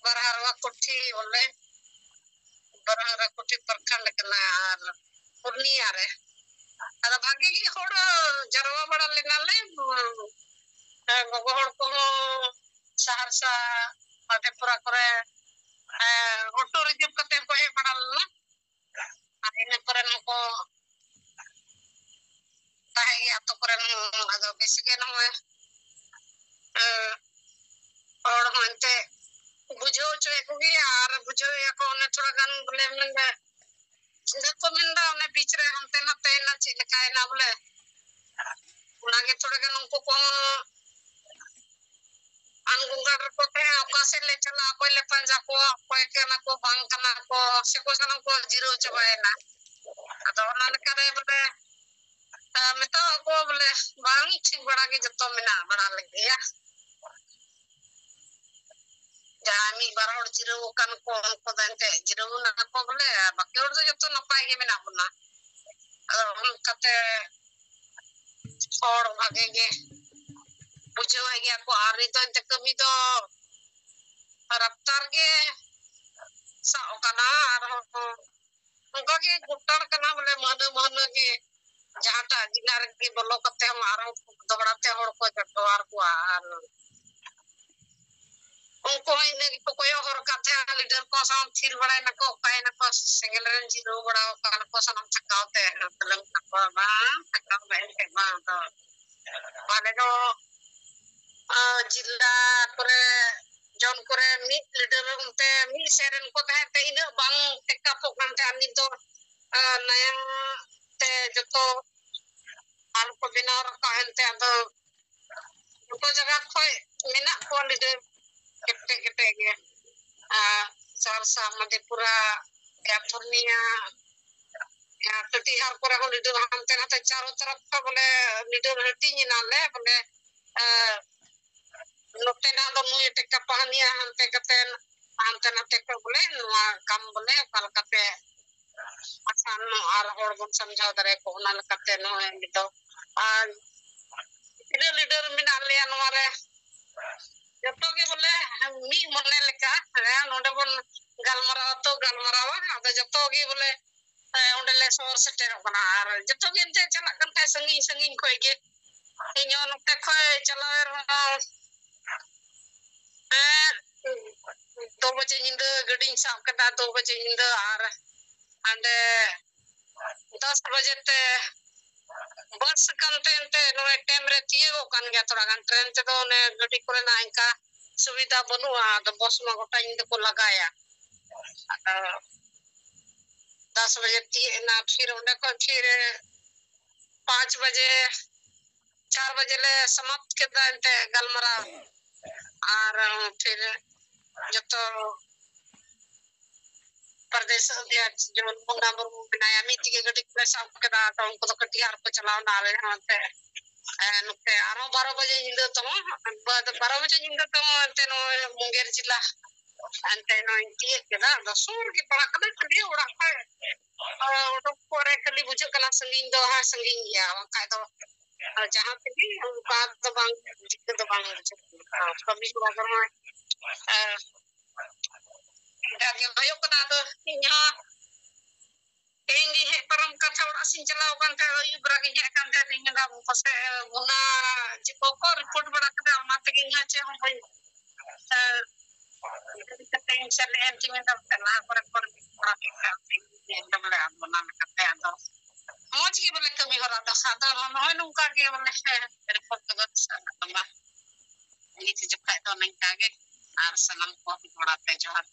ᱵᱟᱨᱦᱟᱨᱣᱟ ᱠᱩᱴᱷᱤ ᱵᱚᱞᱮ, ᱵᱟᱨᱦᱟᱨᱣᱟ ᱠᱩᱴᱷᱤ ᱯᱨᱚᱠᱷᱚᱸᱰ ᱠᱟᱱᱟ ᱟᱨ ᱯᱩᱨᱱᱤᱭᱟ ᱨᱮ᱾ ᱟᱫᱚ ᱵᱷᱟᱜᱮ ᱜᱮ ᱦᱚᱲ ᱡᱟᱨᱣᱟ ᱵᱟᱲᱟ ᱞᱮᱱᱟᱞᱮ, ᱩᱸ, ᱜᱚᱜᱚ ᱦᱚᱲ ᱠᱚᱦᱚᱸ ᱥᱟᱦᱟᱨᱥᱟ, ᱢᱟᱫᱷᱮᱯᱩᱨᱟ ᱠᱚᱨᱮ, ᱮᱸ, ᱚᱴᱳ ᱨᱤᱡᱟᱹᱵᱷ ᱠᱟᱛᱮ ᱠᱚ ᱦᱮᱡ ᱵᱟᱲᱟ ᱞᱮᱱᱟ᱾ ᱟᱨ ᱤᱱᱟᱹ ᱠᱚᱨᱮᱱ ᱦᱚᱸᱠᱚ ᱛᱟᱦᱮᱸ ᱜᱮ ᱟᱛᱳ ᱠᱚᱨᱮᱱ ᱦᱚᱸ᱾ ᱟᱫᱚ ᱵᱮᱥ ᱜᱮ ᱱᱚᱜᱼᱚᱭ, ᱮᱸ, ᱦᱚᱲ ᱦᱚᱸ ᱮᱱᱛᱮ ᱵᱩᱡᱷᱟᱹᱣ ᱦᱚᱪᱚᱭᱮᱫ ᱠᱚᱜᱮᱭᱟ ᱟᱨ ᱵᱩᱡᱷᱟᱹᱣᱮᱫᱼᱟ ᱠᱚ ᱚᱱᱮ ᱛᱷᱚᱲᱟ ᱜᱟᱱ ᱵᱚᱞᱮ ᱢᱮᱱᱫᱟ, ᱤᱧ ᱫᱚᱠᱚ ᱢᱮᱱᱫᱟ ᱚᱱᱮ ᱵᱤᱪ ᱨᱮ ᱦᱟᱱᱛᱮ ᱱᱟᱛᱮᱭᱮᱱᱟ, ᱪᱮᱫ ᱞᱮᱠᱟᱭᱮᱱᱟ ᱵᱚᱞᱮ᱾ ᱚᱱᱟᱜᱮ ᱛᱷᱚᱲᱟ ᱜᱟᱱ ᱩᱱᱠᱩ ᱠᱚᱦᱚᱸ ᱟᱱᱜᱚᱝᱜᱟᱲ ᱨᱮᱠᱚ ᱛᱟᱦᱮᱸ, ᱚᱠᱟ ᱥᱮᱫ ᱞᱮ ᱪᱟᱞᱟᱜᱼᱟ, ᱚᱠᱚᱭ ᱞᱮ ᱯᱟᱸᱡᱟ ᱠᱚᱣᱟ, ᱚᱠᱚᱭ ᱠᱟᱱᱟ ᱠᱚ, ᱵᱟᱝ ᱠᱟᱱᱟ ᱠᱚ, ᱥᱮ ᱠᱚ ᱥᱟᱱᱟᱢ ᱠᱚ ᱡᱤᱨᱟᱹᱣ ᱪᱟᱵᱟᱭᱮᱱᱟ᱾ ᱟᱫᱚ ᱚᱱᱟ ᱞᱮᱠᱟᱨᱮ ᱵᱚᱞᱮ, ᱟ, ᱢᱮᱛᱟᱣᱟᱜ ᱠᱚ ᱵᱚᱞᱮ, ᱵᱟᱝ, ᱴᱷᱤᱠ ᱵᱟᱲᱟ ᱜᱮ ᱡᱚᱛᱚ ᱢᱮᱱᱟᱜ ᱵᱟᱲᱟ ᱞᱮᱜᱮᱭᱟ᱾ ᱡᱟᱦᱟᱸᱭ ᱢᱤᱫ ᱵᱟᱨ ᱦᱚᱲ ᱡᱤᱨᱟᱹᱣ ᱟᱠᱟᱱ ᱠᱚ, ᱩᱱᱠᱩ ᱫᱚ ᱮᱱᱛᱮ ᱡᱤᱨᱟᱹᱣ ᱱᱟᱠᱚ ᱵᱚᱞᱮ, ᱵᱟᱹᱠᱤ ᱦᱚᱲ ᱫᱚ ᱡᱚᱛᱚ ᱱᱟᱯᱟᱭ ᱜᱮ ᱢᱮᱱᱟᱜ ᱵᱚᱱᱟ᱾ ᱟᱫᱚ ᱚᱱᱠᱟᱛᱮ ᱦᱚᱲ ᱵᱷᱟᱜᱮ ᱜᱮ ᱵᱩᱡᱷᱟᱹᱣᱮᱫ ᱜᱮᱭᱟ ᱠᱚ᱾ ᱟᱨ ᱱᱤᱛ ᱫᱚ ᱮᱱᱛᱮ ᱠᱟᱹᱢᱤ ᱫᱚ ᱨᱟᱯᱛᱟᱨ ᱜᱮ ᱥᱟᱵ ᱟᱠᱟᱱᱟ᱾ ᱟᱨᱦᱚᱸ ᱚᱱᱠᱟ ᱜᱮ ᱜᱚᱴᱟᱲ ᱠᱟᱱᱟ ᱵᱚᱞᱮ, ᱢᱟᱹᱦᱱᱟᱹ ᱢᱟᱹᱦᱱᱟᱹ ᱜᱮ ᱡᱟᱦᱟᱸᱴᱟᱜ ᱡᱮᱞᱟ ᱨᱮᱜᱮ ᱵᱚᱞᱚ ᱠᱟᱛᱮ ᱦᱚᱸ ᱟᱨᱦᱚᱸ ᱫᱚᱦᱲᱟ ᱛᱮ ᱦᱚᱲ ᱠᱚ ᱡᱚᱴᱚᱣᱟᱨ ᱠᱚᱣᱟ᱾ ᱟᱨ ᱩᱱᱠᱩ ᱦᱚᱸ ᱤᱱᱟᱹ ᱜᱮᱠᱚ ᱠᱚᱭᱚᱜ ᱦᱚᱨ ᱠᱟᱫ ᱛᱟᱦᱮᱸᱱᱟ, ᱞᱤᱰᱟᱨ ᱠᱚ ᱥᱟᱶ ᱛᱷᱤᱨ ᱵᱟᱲᱟᱭ ᱱᱟᱠᱚ, ᱚᱠᱟᱭ ᱱᱟᱠᱚ, ᱥᱮᱸᱜᱮᱞ ᱨᱮᱱ ᱡᱤᱨᱟᱹᱣ ᱵᱟᱲᱟ ᱟᱠᱟᱱᱟ ᱠᱚ ᱥᱟᱱᱟᱢ ᱛᱷᱟᱠᱟᱣ ᱛᱮ, ᱛᱟᱹᱞᱟᱹᱢ ᱛᱟᱠᱚ ᱵᱟᱝ, ᱛᱷᱟᱠᱟᱣ ᱵᱟᱝ ᱮᱱᱛᱮ ᱵᱟᱝ ᱫᱚ ᱟᱞᱮ ᱫᱚ, ᱟ, ᱡᱤᱞᱟ ᱠᱚᱨᱮ, ᱡᱚᱱ ᱠᱚᱨᱮ ᱢᱤᱫ ᱞᱤᱰᱟᱨ ᱚᱱᱛᱮ ᱢᱤᱫ ᱥᱮᱫ ᱨᱮᱱ ᱠᱚ ᱛᱟᱦᱮᱸ ᱛᱮ ᱤᱱᱟᱹᱜ ᱵᱟᱝ ᱴᱮᱠᱟᱯᱚᱜ ᱠᱟᱱ ᱛᱟᱦᱮᱸᱫ᱾ ᱱᱤᱛ ᱫᱚ, ᱟ, ᱱᱟᱭᱟ ᱛᱮ ᱡᱚᱛᱚ ᱟᱨ ᱠᱚ ᱵᱮᱱᱟᱣ ᱨᱟᱠᱟᱵ ᱮᱱᱛᱮ ᱟᱫᱚ ᱡᱚᱛᱚ ᱡᱟᱭᱜᱟ ᱠᱷᱚᱡ ᱢᱮᱱᱟᱜ ᱠᱚᱣᱟ ᱞᱤᱰᱟᱨ ᱠᱮᱴᱮᱡ ᱠᱮᱴᱮᱡ ᱜᱮ᱾ ᱟᱨ ᱥᱟᱦᱟᱨᱥᱟ, ᱢᱟᱫᱷᱮᱯᱩᱨᱟ, ᱭᱟ ᱯᱩᱨᱱᱤᱭᱟ, ᱭᱟ ᱠᱟᱹᱴᱤᱡ ᱦᱟᱨ ᱠᱚᱨᱮ ᱦᱚᱸ ᱞᱤᱰᱟᱨ ᱦᱟᱱᱛᱮ ᱱᱟᱛᱮ ᱪᱟᱨᱚ ᱛᱚᱨᱚᱯ ᱠᱷᱚᱡ ᱵᱚᱞᱮ ᱞᱤᱰᱟᱨ ᱦᱟᱹᱴᱤᱧ ᱮᱱᱟᱞᱮ ᱵᱚᱞᱮ, ᱮ, ᱱᱚᱛᱮᱱᱟᱜ ᱫᱚ ᱱᱩᱭ ᱴᱮᱠᱟ ᱯᱟᱦᱟᱱᱤᱭᱟ ᱦᱟᱱᱛᱮ ᱠᱟᱛᱮ ᱦᱟᱱᱛᱮ ᱱᱟᱛᱮ ᱠᱷᱚᱡ ᱵᱚᱞᱮ ᱱᱚᱣᱟ ᱠᱟᱢ ᱵᱚᱞᱮ ᱚᱠᱟ ᱞᱮᱠᱟᱛᱮ ᱟᱥᱟᱱ ᱧᱚᱜ ᱟᱨ ᱦᱚᱲ ᱵᱚᱱ ᱥᱟᱢᱡᱷᱟᱣ ᱫᱟᱲᱮᱭᱟᱠᱚ, ᱚᱱᱟ ᱞᱮᱠᱟᱛᱮ ᱱᱚᱜᱼᱚᱭ ᱱᱤᱛᱚᱜ ᱟᱨ ᱛᱤᱱᱟᱹᱜ ᱞᱤᱰᱟᱨ ᱢᱮᱱᱟᱜ ᱞᱮᱭᱟ ᱱᱚᱣᱟ ᱨᱮ, ᱡᱚᱛᱚ ᱜᱮ ᱵᱚᱞᱮ ᱢᱤᱫ ᱢᱚᱱᱮ ᱞᱮᱠᱟ, ᱦᱮᱸ, ᱱᱚᱰᱮ ᱵᱚᱱ ᱜᱟᱞᱢᱟᱨᱟᱣᱟ ᱛᱚ ᱜᱟᱞᱢᱟᱨᱟᱣᱟ, ᱟᱫᱚ ᱡᱚᱛᱚ ᱜᱮ ᱵᱚᱞᱮ, ᱦᱮᱸ, ᱚᱸᱰᱮ ᱞᱮ ᱥᱚᱦᱚᱨ ᱥᱮᱴᱮᱨᱚᱜ ᱠᱟᱱᱟ᱾ ᱟᱨ ᱡᱚᱛᱚ ᱜᱮ ᱮᱱᱛᱮ ᱪᱟᱞᱟᱜ ᱠᱟᱱ ᱠᱷᱟᱡ ᱥᱟᱺᱜᱤᱧ ᱥᱟᱺᱜᱤᱧ ᱠᱷᱚᱡ ᱜᱮ, ᱤᱧ ᱦᱚᱸ ᱱᱚᱛᱮ ᱠᱷᱚᱡ ᱪᱟᱞᱟᱣ ᱨᱮᱦᱚᱸ, ᱦᱮᱸ, ᱫᱩ ᱵᱟᱡᱮ ᱧᱤᱫᱟᱹ ᱜᱟᱹᱰᱤᱧ ᱥᱟᱵ ᱠᱮᱫᱟ, ᱫᱩ ᱵᱟᱡᱮ ᱧᱤᱫᱟᱹ, ᱟᱨ ᱦᱟᱸᱰᱮ ᱫᱚᱥ ᱵᱟᱡᱮ ᱛᱮ ᱵᱟᱥ ᱠᱟᱱᱛᱮ ᱮᱱᱛᱮ ᱱᱚᱜᱼᱚᱭ ᱴᱟᱭᱤᱢ ᱨᱮ ᱛᱤᱭᱳᱜᱚᱜ ᱠᱟᱱ ᱜᱮᱭᱟ᱾ ᱛᱷᱚᱲᱟ ᱜᱟᱱ ᱴᱨᱮᱱ ᱛᱮᱫᱚ ᱚᱱᱮ ᱜᱟᱹᱰᱤ ᱠᱚᱨᱮᱱᱟᱜ ᱤᱱᱠᱟ ᱥᱩᱵᱤᱫᱷᱟ ᱵᱟᱹᱱᱩᱜᱼᱟ, ᱟᱫᱚ ᱵᱟᱥ ᱢᱟ ᱜᱚᱴᱟ ᱧᱤᱫᱟᱹ ᱠᱚ ᱞᱟᱜᱟᱭᱟ᱾ ᱟᱫᱚ ᱫᱚᱥ ᱵᱟᱡᱮ ᱛᱤᱭᱳᱜ ᱮᱱᱟ, ᱯᱷᱤᱨ ᱚᱸᱰᱮ ᱠᱷᱚᱱ ᱯᱷᱤᱨ ᱯᱟᱸᱪ ᱵᱟᱡᱮ ᱪᱟᱨ ᱵᱟᱡᱮ ᱞᱮ ᱥᱚᱢᱟᱯᱛ ᱠᱮᱫᱟ ᱮᱱᱛᱮ ᱜᱟᱞᱢᱟᱨᱟᱣ᱾ ᱟᱨ ᱯᱷᱤᱨ ᱡᱚᱛᱚ ᱯᱨᱚᱫᱮᱥ ᱚᱫᱷᱭᱟᱠᱷ ᱡᱮᱢᱚᱱ ᱢᱩᱱᱟ ᱢᱩᱨᱢᱩ ᱢᱮᱱᱟᱭᱟ, ᱢᱤᱫ ᱛᱮᱜᱮ ᱜᱟᱹᱰᱤ ᱠᱚᱞᱮ ᱥᱟᱵ ᱠᱮᱫᱟ᱾ ᱛᱚ ᱩᱱᱠᱩ ᱫᱚ ᱠᱟᱹᱴᱤᱡ ᱟᱨ ᱠᱚ ᱪᱟᱞᱟᱣ ᱮᱱᱟ, ᱟᱞᱮ ᱦᱚᱸ ᱮᱱᱛᱮ ᱱᱚᱛᱮ ᱟᱨᱦᱚᱸ ᱵᱟᱨᱚ ᱵᱟᱡᱮ ᱧᱤᱫᱟᱹ ᱛᱮᱦᱚᱸ, ᱵᱟᱨᱚ ᱵᱟᱡᱮ ᱧᱤᱫᱟᱹ ᱛᱮᱦᱚᱸ ᱮᱱᱛᱮ ᱱᱚᱜᱼᱚᱭ ᱢᱩᱝᱜᱮᱨ ᱡᱮᱞᱟ ᱮᱱᱛᱮ ᱱᱚᱜᱼᱚᱭ ᱛᱤᱭᱟᱹᱜ ᱠᱮᱫᱟ᱾ ᱟᱫᱚ ᱥᱩᱨ ᱜᱮ ᱯᱟᱲᱟᱜ ᱠᱟᱱᱟ, ᱠᱷᱟᱹᱞᱤ ᱚᱲᱟᱜ ᱠᱷᱚᱱ ᱚᱰᱚᱠ ᱯᱚᱨᱮ ᱠᱷᱟᱹᱞᱤ ᱵᱩᱡᱷᱟᱹᱜ ᱠᱟᱱᱟ ᱥᱟᱺᱜᱤᱧ ᱫᱚ, ᱦᱮᱸ ᱥᱟᱺᱜᱤᱧ ᱜᱮᱭᱟ, ᱵᱟᱝᱠᱷᱟᱡ ᱫᱚ ᱟᱨ ᱡᱟᱦᱟᱸ ᱛᱮᱜᱮ ᱚᱱᱠᱟ ᱫᱚ ᱵᱟᱝ, ᱪᱤᱠᱟᱹ ᱫᱚ ᱵᱟᱝ ᱵᱩᱡᱷᱟᱹᱜ ᱠᱟᱱᱟ᱾ ᱠᱟᱹᱢᱤ ᱠᱚᱲᱟ ᱫᱚ ᱱᱚᱜᱼᱚᱭ, ᱮᱸ, ᱚᱱᱠᱟ ᱜᱮ ᱦᱩᱭᱩᱜ ᱠᱟᱱᱟ᱾ ᱟᱫᱚ ᱤᱧ ᱦᱚᱸ ᱛᱮᱦᱮᱧ ᱜᱤᱧ ᱦᱮᱡ ᱯᱟᱨᱚᱢ ᱠᱟᱱ ᱛᱟᱦᱮᱸᱫ, ᱚᱲᱟᱜ ᱥᱮᱫ ᱤᱧ ᱪᱟᱞᱟᱣ ᱠᱟᱱ ᱛᱟᱦᱮᱸᱫ, ᱟᱹᱭᱩᱵ ᱵᱮᱲᱟ ᱜᱤᱧ ᱦᱮᱡ ᱠᱟᱱ ᱛᱟᱦᱮᱸᱫ᱾ ᱤᱧ ᱢᱮᱱᱫᱟ, ᱯᱟᱥᱮᱡ ᱚᱱᱟ ᱪᱮᱫ ᱠᱚᱠᱚ ᱨᱤᱯᱳᱨᱴ ᱵᱟᱲᱟ ᱠᱮᱫᱟ, ᱚᱱᱟ ᱛᱮᱜᱮ ᱤᱧ ᱦᱚᱸ ᱪᱮᱫ ᱦᱚᱸ ᱵᱟᱹᱧ, ᱮᱸ, ᱠᱟᱛᱮ ᱤᱧ ᱥᱮᱱ ᱞᱮᱱ ᱛᱤᱧ ᱢᱮᱱᱫᱟ, ᱞᱟᱦᱟ ᱠᱚᱨᱮ ᱠᱚ ᱨᱤᱯᱳᱨᱴ ᱵᱟᱲᱟ ᱠᱮᱫ ᱠᱷᱟᱱ ᱤᱧ ᱧᱮᱞ ᱵᱟᱲᱟ ᱚᱱᱟ ᱞᱮᱠᱟᱛᱮ ᱟᱫᱚ ᱢᱚᱡᱽ ᱜᱮ ᱵᱚᱞᱮ ᱠᱟᱹᱢᱤ ᱦᱚᱨᱟ ᱫᱚ᱾ ᱟᱫᱚ ᱱᱚᱜᱼᱚᱭ ᱱᱚᱝᱠᱟ ᱜᱮ ᱵᱚᱞᱮ ᱨᱤᱯᱳᱨᱴ ᱠᱚᱫᱚ ᱪᱟᱞᱟᱜ ᱠᱟᱱᱟ᱾ ᱱᱤᱛ ᱡᱚᱠᱷᱟᱡ ᱫᱚ ᱱᱤᱝᱠᱟ ᱜᱮ, ᱟᱨ ᱥᱟᱱᱟᱢ ᱠᱚ ᱦᱚᱲ ᱟᱛᱮ ᱡᱚᱦᱟᱨ᱾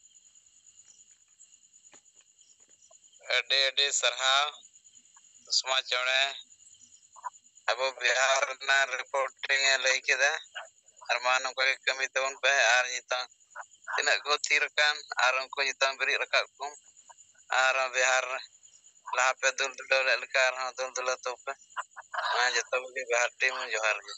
ᱟᱹᱰᱤ ᱟᱹᱰᱤ ᱥᱟᱨᱦᱟᱣ ᱥᱩᱥᱢᱟ ᱪᱚᱬᱮ, ᱟᱵᱚ ᱵᱤᱦᱟᱨ ᱨᱮᱱᱟᱜ ᱨᱤᱯᱳᱨᱴᱤᱝ ᱮ ᱞᱟᱹᱭ ᱠᱮᱫᱟ᱾ ᱟᱨ ᱢᱟ ᱱᱚᱝᱠᱟ ᱜᱮ ᱠᱟᱹᱢᱤ ᱛᱟᱵᱚᱱ ᱯᱮ, ᱟᱨ ᱱᱤᱛᱚᱝ ᱛᱤᱱᱟᱹᱜ ᱠᱚ ᱛᱷᱤᱨ ᱟᱠᱟᱱ ᱟᱨ ᱩᱱᱠᱩ ᱱᱤᱛᱚᱝ ᱵᱮᱨᱮᱫ ᱨᱟᱠᱟᱵ ᱠᱚ, ᱟᱨ ᱵᱤᱦᱟᱨ ᱞᱟᱦᱟ ᱯᱮ ᱫᱩᱞ ᱫᱩᱞᱟᱹᱣ ᱞᱮᱫ ᱞᱮᱠᱟ ᱟᱨᱦᱚᱸ ᱫᱩᱞ ᱫᱩᱞᱟᱹᱣ ᱛᱟᱵᱚᱱ ᱯᱮ᱾ ᱢᱟ ᱡᱚᱛᱚ ᱠᱚᱜᱮ ᱵᱤᱦᱟᱨ ᱴᱤᱢ ᱡᱚᱦᱟᱨ ᱜᱮ᱾